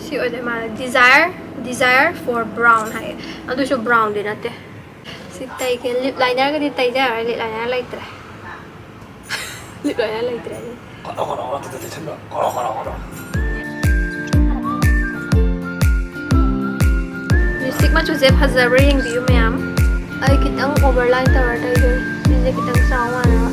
ꯁꯤ ꯑꯣꯏꯗꯣꯏ ꯃꯥꯜꯂꯦ, Desire, Desire for Brown ꯍꯥꯏꯌꯦ꯫ ꯑꯗꯨꯁꯨ ꯕ꯭ꯔꯥꯎꯟꯗꯤ ꯅꯠꯇꯦ꯫ ꯁꯤ ꯇꯩꯒꯦ꯫ ꯂꯤꯞ ꯂꯥꯏꯅꯔꯒꯗꯤ ꯇꯩꯖꯔꯔꯣꯏ, ꯂꯤꯞ ꯂꯥꯏꯅꯔ ꯂꯩꯇ꯭ꯔꯦ꯫ ꯂꯤꯞ ꯂꯥꯏꯅꯔ ꯂꯩꯇ꯭ꯔꯦ ꯑꯩ꯫ ꯂꯤꯞꯁꯇꯤꯛ ꯃꯆꯨꯁꯦ ꯐꯖꯕ꯭ꯔꯥ ꯌꯦꯡꯕꯤꯌꯨ ꯃꯌꯥꯝ꯫ ꯑꯩ ꯈꯤꯇꯪ ꯑꯣꯚꯔ ꯂꯥꯏꯟ ꯇꯧꯔ ꯇꯩꯗꯣꯏꯅꯦ, ꯁꯤꯁꯦ ꯈꯤꯇꯪ ꯆꯥꯎ ꯃꯥꯟꯅꯕ꯫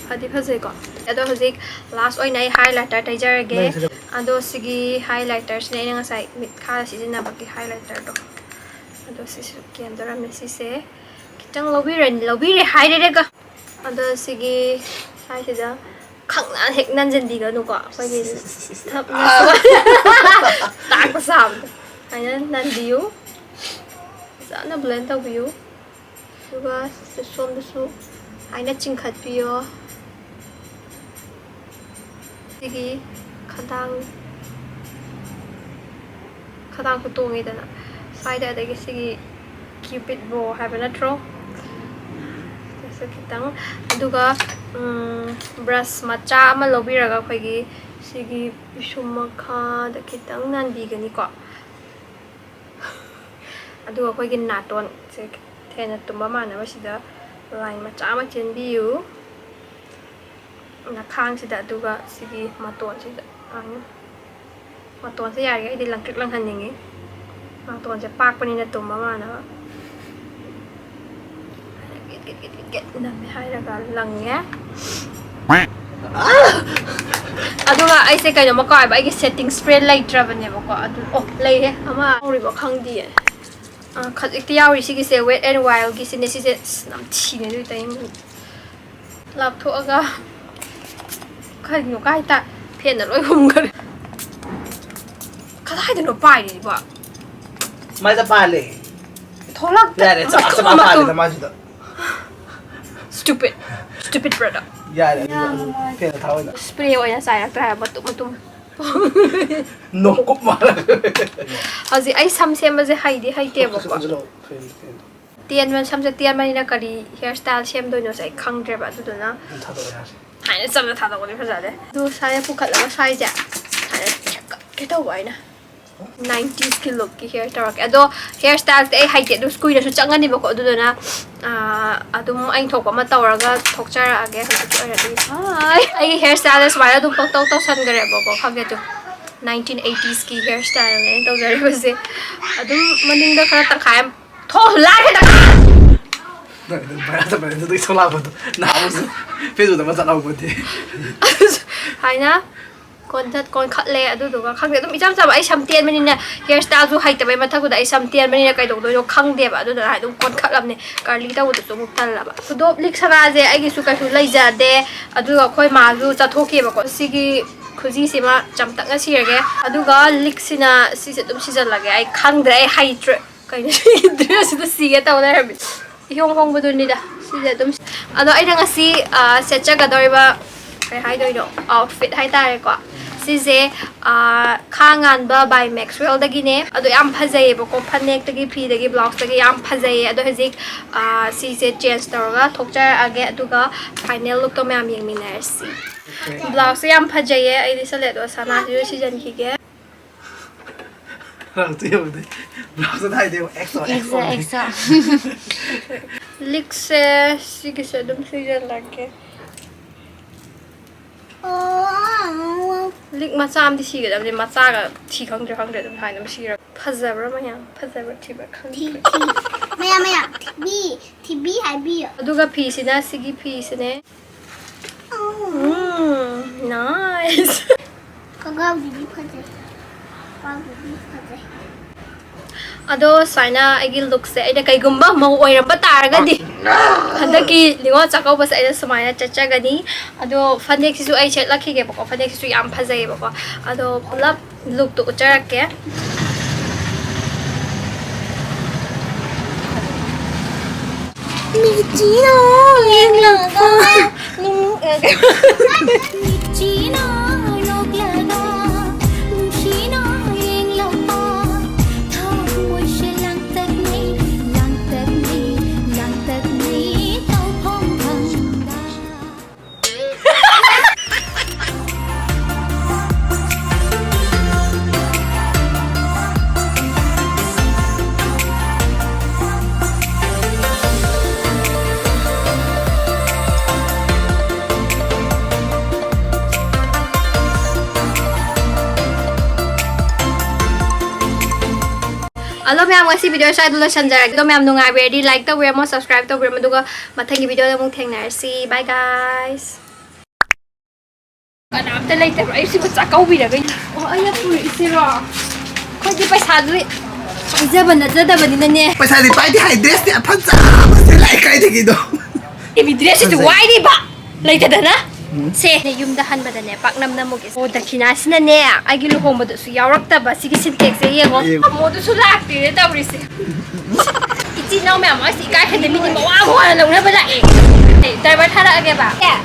ꯐꯗꯤ ꯐꯖꯩꯀꯣ꯫ ꯑꯗꯣ ꯍꯧꯖꯤꯛ ꯂꯥꯁ ꯑꯣꯏꯅ ꯑꯩ ꯍꯥꯏꯂꯥꯏꯇꯔ ꯇꯩꯖꯔꯒꯦ꯫ ꯂꯩꯁꯤꯗ꯫ ꯑꯗꯣ ꯁꯤꯒꯤ ꯍꯥꯏꯂꯥꯏꯇꯔꯁꯤꯅ ꯑꯩꯅ ꯉꯁꯥꯏ ꯃꯤꯠꯈꯥꯗ ꯁꯤꯖꯤꯟꯅꯕꯒꯤ ꯍꯥꯏꯂꯥꯏꯇꯔꯗꯣ꯫ ꯑꯗꯣ ꯁꯤꯁꯨ ꯀꯦꯟꯗꯣꯔꯝꯃꯦ꯫ ꯁꯤꯁꯦ ꯈꯤꯇꯪ ꯂꯧꯕꯤꯔ-, ꯂꯧꯕꯤꯔꯦ ꯍꯥꯏꯔꯦꯔꯒ꯫ ꯑꯗꯣ ꯁꯤꯒꯤ ꯁ꯭ꯋꯥꯏꯁꯤꯗ ꯈꯪꯅ ꯍꯦꯛ ꯅꯟꯁꯤꯟꯕꯤꯒꯅꯨꯀꯣ, ꯑꯩꯈꯣꯏꯒꯤ ꯇꯞꯅ ꯇꯥꯛꯄ ꯁꯥꯕꯗꯣ꯫ ꯁꯨꯃꯥꯏꯅ ꯅꯟꯕꯤꯌꯨ, ꯐꯖꯅ ꯕ꯭ꯂꯦꯟ ꯇꯧꯕꯤꯌꯨ꯫ ꯑꯗꯨꯒ ꯁꯣꯝꯗꯁꯨ ꯁꯨꯃꯥꯏꯅ ꯆꯤꯡꯈꯠꯄꯤꯌꯣ꯫ ꯁꯤꯒꯤ ꯈꯗꯥꯡ, ꯈꯗꯥꯡꯁꯨ ꯇꯣꯡꯉꯤꯗꯅ ꯁ꯭ꯋꯥꯏꯗ, ꯑꯗꯒꯤ ꯁꯤꯒꯤ cupid bow ꯍꯥꯏꯕ ꯅꯠꯇ꯭ꯔꯣ? ꯈꯤꯇꯪ, ꯑꯗꯨꯒ ꯕ꯭ꯔꯁ ꯃꯆꯥ ꯑꯃ ꯂꯧꯕꯤꯔꯒ ꯑꯩꯈꯣꯏꯒꯤ ꯁꯤꯒꯤ ꯄꯤꯁꯨꯝ ꯃꯈꯥꯗ ꯈꯤꯇꯪ ꯅꯥꯟꯕꯤꯒꯅꯤꯀꯣ꯫ ꯑꯗꯨꯒ ꯑꯩꯈꯣꯏꯒꯤ ꯅꯥꯇꯣꯟꯁꯦ ꯍꯦꯟꯅ ꯇꯨꯝꯕ ꯃꯥꯟꯅꯕ ꯁꯤꯗ ꯂꯥꯏꯟ ꯃꯆꯥ ꯑꯃ ꯆꯦꯟꯕꯤꯌꯨ ꯅꯈꯥꯡꯁꯤꯗ꯫ ꯑꯗꯨꯒ ꯁꯤꯒꯤ ꯃꯇꯣꯟꯁꯤꯗ ꯁꯨꯃꯥꯏꯅ, ꯃꯇꯣꯟꯁꯦ ꯌꯥꯔꯤꯈꯩꯗꯤ ꯂꯪꯇ꯭ꯔꯤꯛ ꯂꯪꯍꯟꯅꯤꯡꯉꯤ, ꯃꯇꯣꯟꯁꯦ ꯄꯥꯛꯄꯅꯤꯅ ꯇꯨꯝꯕ ꯃꯥꯟꯅꯕ꯫ ꯒꯤꯠ ꯒꯤꯠ ꯒꯤꯠ ꯒꯤꯠ ꯒꯤꯠ ꯅꯝꯃꯦ ꯍꯥꯏꯔꯒ ꯂꯪꯉꯦ꯫ ꯑꯗꯨꯒ ꯑꯩꯁꯦ ꯀꯩꯅꯣꯝꯃ ꯀꯥꯎꯋꯦꯕ, ꯑꯩꯒꯤ ꯁꯦꯠꯇꯤꯡ ꯁ꯭ꯄ꯭ꯔꯦ ꯂꯩꯇ꯭ꯔꯕꯅꯦꯕꯀꯣ꯫ ꯑꯗꯨ, ꯑꯣ, ꯂꯩꯍꯦ, ꯑꯃ ꯍꯧꯔꯤꯕ ꯈꯪꯗꯤꯌꯦ꯫ ꯑ, ꯈꯖꯤꯛꯇꯤ ꯌꯥꯎꯔꯤ ꯁꯤꯒꯤꯁꯦ, Wet n Wildꯒꯤꯁꯤꯅꯦ ꯁꯤꯁꯦ꯫ ꯑꯁ, ꯅꯝꯊꯤꯅꯦ ꯑꯗꯨꯏ ꯇꯩꯅ ꯂꯥꯞꯊꯣꯛꯑꯒ꯫ ꯀꯩꯅꯣ ꯀꯥꯏ ꯇꯥ-, ꯐꯦꯟꯅ ꯂꯣꯏ ꯍꯨꯝꯈꯔꯦ꯫ ꯀꯗꯥꯏꯗꯅꯣ ꯄꯥꯏꯔꯤꯕꯣ? ꯃꯥꯏꯗ ꯄꯥꯜꯂꯦ꯫ ꯊꯣꯛꯂꯛꯇ-, ꯌꯥꯔꯦ, ꯆꯞ ꯆꯞ ꯃꯇꯨꯝ ꯃꯇꯨꯝ꯫ ꯄꯥꯜꯂꯦꯗ ꯃꯥꯏꯁꯤꯗ꯫ Stupid. Stupid brother. ꯌꯥꯔꯦ, ꯑꯗꯨꯗꯣ ꯑꯗꯨꯝ ꯐꯦꯟꯗ ꯊꯥꯎ ꯑꯣꯏꯅ꯫ ꯁ꯭ꯄ꯭ꯔꯦ ꯑꯣꯏꯅ ꯆꯥꯏꯔꯛꯇ꯭ꯔꯦ ꯍꯥꯏꯕ, ꯃꯇꯨꯝ ꯃꯇꯨꯝ꯫ ꯅꯣꯡꯀꯨꯞ ꯃꯥꯜꯂꯦ꯫ ꯍꯧꯖꯤꯛ ꯑꯩ ꯁꯝ ꯁꯦꯝꯕꯁꯦ ꯍꯩꯗꯤ ꯍꯩꯇꯦꯕꯀꯣ꯫ ꯐꯦꯟ, ꯐꯦꯟ꯫ ꯇꯦꯟꯕ, ꯁꯝꯁꯦ ꯇꯦꯟꯕꯅꯤꯅ ꯀꯔꯤ hair style ꯁꯦꯝꯗꯣꯏꯅꯣꯁꯦ ꯑꯩ ꯈꯪꯗ꯭ꯔꯦꯕ, ꯑꯗꯨꯗꯨꯅ ꯑꯗꯨꯝ ꯊꯥꯗꯣꯛꯑꯣ ꯌꯥꯔꯦ꯫ ꯍꯥꯏꯅ ꯆꯝꯅ ꯊꯥꯗꯣꯛꯄꯗꯤ ꯐꯖꯗꯦ꯫ ꯑꯗꯨ ꯁ꯭ꯋꯥꯏꯗ ꯄꯨꯈꯠꯂꯒ ꯁ꯭ꯋꯥꯏꯁꯦ ꯁꯨꯃꯥꯏꯅ ꯊꯦꯛꯀꯠꯀꯦ ꯇꯧꯕ ꯑꯩꯅ꯫ Nineties ꯀꯤ look ꯀꯤ hair ꯇꯧꯔꯛꯀꯦ꯫ ꯑꯗꯣ hair style ꯁꯦ ꯑꯩ ꯍꯩꯇꯦ, ꯑꯗꯨ ꯀꯨꯏꯅꯁꯨ ꯆꯪꯉꯅꯤꯕꯀꯣ, ꯑꯗꯨꯗꯨꯅ, ꯑꯥ, ꯑꯗꯨꯝ ꯑꯩꯅ ꯊꯣꯛꯄ ꯑꯃ ꯇꯧꯔꯒ ꯊꯣꯛꯆꯔꯛꯑꯒꯦ꯫ ꯍꯧꯖꯤꯛꯀꯤ ꯑꯣꯏꯅꯗꯤ ꯍꯥꯏ꯫ ꯑꯩꯒꯤ hair style ꯁꯦ ꯁꯨꯃꯥꯏꯅ ꯑꯗꯨꯝ ꯄꯪꯇꯧ ꯇꯧꯁꯟꯈ꯭ꯔꯦꯕꯀꯣ, ꯈꯪꯗꯦ ꯑꯗꯨ꯫ Nineteen eighties ꯀꯤ hair style ꯅꯦ ꯑꯩꯅ ꯇꯧꯖꯔꯤꯕꯁꯦ꯫ ꯑꯗꯨꯝ ꯃꯅꯤꯡꯗ ꯈꯔ ꯇꯪꯈꯥꯏ ꯑꯃ ꯊꯣꯛꯑꯁꯨ ꯂꯥꯛꯀꯦ ꯇꯪꯈꯥꯏ꯫ ꯅꯪ, ꯅꯪ ꯚꯥꯏꯔꯦꯜ ꯆꯠꯄꯅꯦ ꯑꯗꯨꯗꯒꯤ ꯊꯣꯛꯂꯛꯄꯗꯣ꯫ ꯅꯍꯥꯟꯃꯨꯛꯁꯨ Facebook ꯗ ꯑꯃ ꯆꯠꯍꯧꯕꯗꯤ꯫ ꯍꯥꯏꯅ ꯀꯣꯟꯊꯠ-, ꯀꯣꯟꯈꯠꯂꯦ꯫ ꯑꯗꯨꯗꯨꯒ ꯈꯪꯗꯦ, ꯑꯗꯨꯝ ꯏꯆꯝ ꯆꯝꯕ, ꯑꯩ ꯁꯝ ꯇꯦꯟꯕꯅꯤꯅ hair style ꯁꯨ ꯍꯩꯇꯕꯩ ꯃꯊꯛꯇꯨꯗ ꯑꯩ ꯁꯝ ꯇꯦꯟꯕꯅꯤꯅ ꯀꯩꯗꯧꯗꯣꯏꯅꯣ ꯈꯪꯗꯦꯕ꯫ ꯑꯗꯨꯗꯨꯅ ꯑꯗꯨꯝ ꯀꯣꯟꯈꯠꯂꯕꯅꯦ, curly ꯇꯧꯕꯗꯨꯁꯨ ꯑꯃꯨꯛ ꯇꯜꯂꯕ꯫ ꯑꯗꯣ ꯂꯤꯛ ꯁꯅꯥꯁꯦ ꯑꯩꯒꯤꯁꯨ ꯀꯩꯁꯨ ꯂꯩꯖꯗꯦ꯫ ꯑꯗꯨꯒ ꯑꯩꯈꯣꯏ ꯃꯥꯁꯨ ꯆꯠꯊꯣꯛꯈꯤꯕꯀꯣ꯫ ꯁꯤꯒꯤ ꯈꯨꯖꯤꯁꯤꯃ ꯆꯝꯇꯛꯅ ꯁꯤꯔꯒꯦ꯫ ꯑꯗꯨꯒ ꯂꯤꯛꯁꯤꯅ ꯁꯤꯁꯦ ꯑꯗꯨꯝ ꯁꯤꯖꯜꯂꯒꯦ꯫ ꯑꯩ ꯈꯪꯗ꯭ꯔꯦ, ꯑꯩ ꯍꯩꯇ꯭ꯔꯦ꯫ ꯀꯩꯅꯣ ꯁꯤꯒꯤ dress ꯁꯤꯗ ꯁꯤꯒꯦ ꯇꯧ ꯂꯩꯔꯝꯃꯤ꯫ ꯏꯍꯣꯡ ꯍꯣꯡꯕꯗꯨꯅꯤꯗ ꯁꯤꯁꯦ ꯑꯗꯨꯝ꯫ ꯑꯗꯣ ꯑꯩꯅ ꯉꯁꯤ, ꯑ, ꯁꯦꯠꯆꯒꯗꯧꯔꯤꯕ, ꯀꯩ ꯍꯥꯏꯗꯣꯏꯅꯣ, outfit ꯍꯥꯏꯇꯥꯔꯦꯀꯣ꯫ ꯁꯤꯁꯦ, ꯑꯥ, ꯈꯥ ꯉꯥꯟꯕ by Maxwellꯗꯒꯤꯅꯦ꯫ ꯑꯗꯣ ꯌꯥꯝ ꯐꯖꯩꯌꯦꯕꯀꯣ, ꯐꯅꯦꯛꯇꯒꯤ, ꯐꯤꯗꯒꯤ, ꯕ꯭ꯂꯥꯎꯁꯇꯒꯤ ꯌꯥꯝ ꯐꯖꯩꯌꯦ꯫ ꯑꯗꯣ ꯍꯧꯖꯤꯛ, ꯑꯥ, ꯁꯤꯁꯦ change ꯇꯧꯔꯒ ꯊꯣꯛꯆꯔꯛꯑꯒꯦ, ꯑꯗꯨꯒ final lookꯇꯣ ꯃꯌꯥꯝ ꯌꯦꯡꯃꯤꯟꯅꯔꯁꯤ꯫ ꯕ꯭ꯂꯥꯎꯁꯁꯦ ꯌꯥꯝ ꯐꯖꯩꯌꯦ, ꯑꯩꯗꯤ ꯁꯂꯦꯠ ꯑꯣꯁꯥꯅꯥꯁꯤꯁꯨ ꯁꯤꯖꯟꯈꯤꯒꯦ꯫ ꯕ꯭ꯂꯥꯎꯁꯇꯣ ꯌꯦꯡꯉꯨꯅꯦ꯫ ꯕ꯭ꯂꯥꯎꯁꯇ ꯍꯥꯏꯗꯤ ꯑꯦꯛꯁꯣ, ꯑꯦꯛꯁꯣ, ꯑꯦꯛꯁꯣ꯫ ꯑꯦꯛꯁꯣ꯫ ꯂꯤꯛꯁꯦ ꯁꯤꯒꯤꯁꯦ ꯑꯗꯨꯝ ꯁꯤꯖꯜꯂꯒꯦ꯫ ꯂꯤꯛ ꯃꯆꯥ ꯑꯃꯗꯤ ꯁꯤꯒꯗꯕꯅꯤ, ꯃꯆꯥꯒ ꯊꯤ ꯈꯪꯗ꯭ꯔꯦ, ꯈꯪꯗ꯭ꯔꯦ, ꯑꯗꯨꯝ ꯍꯥꯏꯅ ꯁꯤꯔ꯫ ꯐꯖꯕ꯭ꯔꯥ ꯃꯌꯥꯝ? ꯐꯖꯕ꯭ꯔꯥ ꯊꯤꯕ꯭ꯔꯥ ꯊꯤ-, ꯈꯪꯗ꯭ꯔꯦ꯫ ꯊꯤ-, ꯃꯌꯥꯝ, ꯃꯌꯥꯝ, ꯊꯤꯕꯤ, ꯊꯤꯕꯤ ꯍꯥꯏꯕꯤꯌꯣ꯫ ꯑꯗꯨꯒ ꯐꯤꯁꯤꯅ ꯁꯤꯒꯤ ꯐꯤꯁꯤꯅꯦ꯫ ꯎꯝ, nice꯫ ꯈꯣꯡꯒ꯭ꯔꯥꯎꯗꯨꯗꯤ ꯐꯖꯩ꯫ ꯈꯣꯡꯒ꯭ꯔꯥꯎꯗꯨꯗꯤ ꯐꯖꯩ꯫ ꯑꯗꯣ ꯁꯨꯃꯥꯏꯅ ꯑꯩꯒꯤ ꯂꯨꯛꯁꯦ ꯑꯩꯅ ꯀꯩꯒꯨꯝꯕ ꯃꯧ ꯑꯣꯏꯔꯝꯕ ꯇꯥꯔꯒꯗꯤ ꯍꯟꯗꯛꯀꯤ ꯅꯤꯉꯣꯜ ꯆꯥꯛꯀꯧꯕꯁꯦ ꯑꯩꯅ ꯁꯨꯃꯥꯏꯅ ꯆꯠꯆꯒꯅꯤ꯫ ꯑꯗꯣ ꯐꯅꯦꯛꯁꯤꯁꯨ ꯑꯩ ꯁꯦꯠꯂꯛꯈꯤꯒꯦꯕꯀꯣ, ꯐꯅꯦꯛꯁꯤꯁꯨ ꯌꯥꯝ ꯐꯖꯩꯌꯦꯕꯀꯣ꯫ ꯑꯗꯣ ꯄꯨꯂꯞ ꯂꯨꯛꯇꯣ ꯎꯠꯆꯔꯛꯀꯦ꯫ ꯃꯤꯆꯤꯅ ꯌꯦꯡꯂꯛꯄ ꯅꯨꯡ-, ꯑ, ꯀꯩ-, ꯃꯤꯆꯤꯅ ꯅꯣꯛꯂꯒ ꯅꯨꯡꯁꯤꯅ ꯌꯦꯡꯂꯛꯄ ꯊꯃꯣꯏꯁꯦ ꯂꯥꯡꯇꯛꯅꯩ, ꯂꯥꯡꯇꯛꯅꯩ, ꯂꯥꯡꯇꯛꯅꯩ ꯇꯧꯐꯝ ꯈꯪꯗ꯫ ꯑꯗꯣ ꯃꯌꯥꯝ, ꯉꯁꯤ video ꯁ꯭ꯋꯥꯏꯗ ꯂꯣꯏꯁꯤꯟꯖꯔꯒꯦ꯫ ꯑꯗꯣ ꯃꯌꯥꯝ ꯅꯨꯡꯉꯥꯏꯕꯤꯔꯗꯤ like ꯇꯧꯕꯤꯔꯝꯃꯣ, subscribe ꯇꯧꯕꯤꯔꯝꯃꯣ, ꯑꯗꯨꯒ ꯃꯊꯪꯒꯤ video ꯗ ꯑꯃꯨꯛ ꯊꯦꯡꯅꯔꯁꯤ꯫ Bye guys꯫ ꯀꯅꯥꯝꯇ ꯂꯩꯇꯕ꯭ꯔꯣ? ꯑꯩ ꯁꯤꯕꯨ ꯆꯥꯛꯀꯧꯕꯤꯔꯒ꯫ ꯑꯣ, ꯑꯩꯅ ꯄꯨꯔꯛꯏꯁꯤꯔꯣ? ꯑꯩꯈꯣꯏꯗꯤ ꯄꯩꯁꯥꯁꯨ ꯄꯥꯏꯖꯕ ꯅꯠꯆꯗꯕꯅꯤꯅꯅꯦ꯫ ꯄꯩꯁꯥꯗꯤ ꯄꯥꯏꯗꯦ ꯍꯥꯏ, dress ꯇꯤ ꯑꯐꯖꯕꯁꯦ ꯂꯥꯛꯑꯦ ꯀꯥꯏꯗꯒꯤꯅꯣ? ꯑꯦ, ꯃꯤ dress ꯁꯤꯁꯨ ꯐꯖꯩ꯫ ꯋꯥꯏꯔꯤꯕ ꯂꯩꯇꯗꯅ꯫ ꯎꯝ꯫ ꯁꯦ, ꯌꯨꯝꯗ ꯍꯟꯕꯗꯅꯦ ꯄꯥꯛꯅꯝ ꯅꯝꯃꯨꯒꯦ꯫ ꯑꯣ, ꯗꯈꯤꯅꯥꯁꯤꯅꯅꯦ ꯑꯩꯒꯤ ꯂꯨꯍꯣꯡꯕꯗꯁꯨ ꯌꯥꯎꯔꯛꯇꯕ ꯁꯤꯒꯤ ꯁꯤꯟꯇꯦꯛꯁꯁꯦ ꯌꯦꯡꯉꯣ꯫ ꯌꯦꯡꯉꯣ꯫ ꯑꯃꯣꯗꯨꯁꯨ ꯂꯥꯛꯇꯦꯅꯦ ꯇꯧꯔꯤꯁꯦ꯫ ꯏꯆꯤꯟ ꯏꯅꯥꯎ ꯃꯌꯥꯝ ꯑꯁꯤ ꯏꯀꯥꯏ ꯈꯪꯗꯦ, ꯃꯤꯗꯤ ꯃꯋꯥ ꯃꯋꯥꯅ ꯂꯧꯅꯕ ꯂꯥꯛꯑꯦ꯫ ꯑꯦ, driver ꯊꯥꯔꯛꯑꯒꯦꯕ꯫ ꯑꯦ,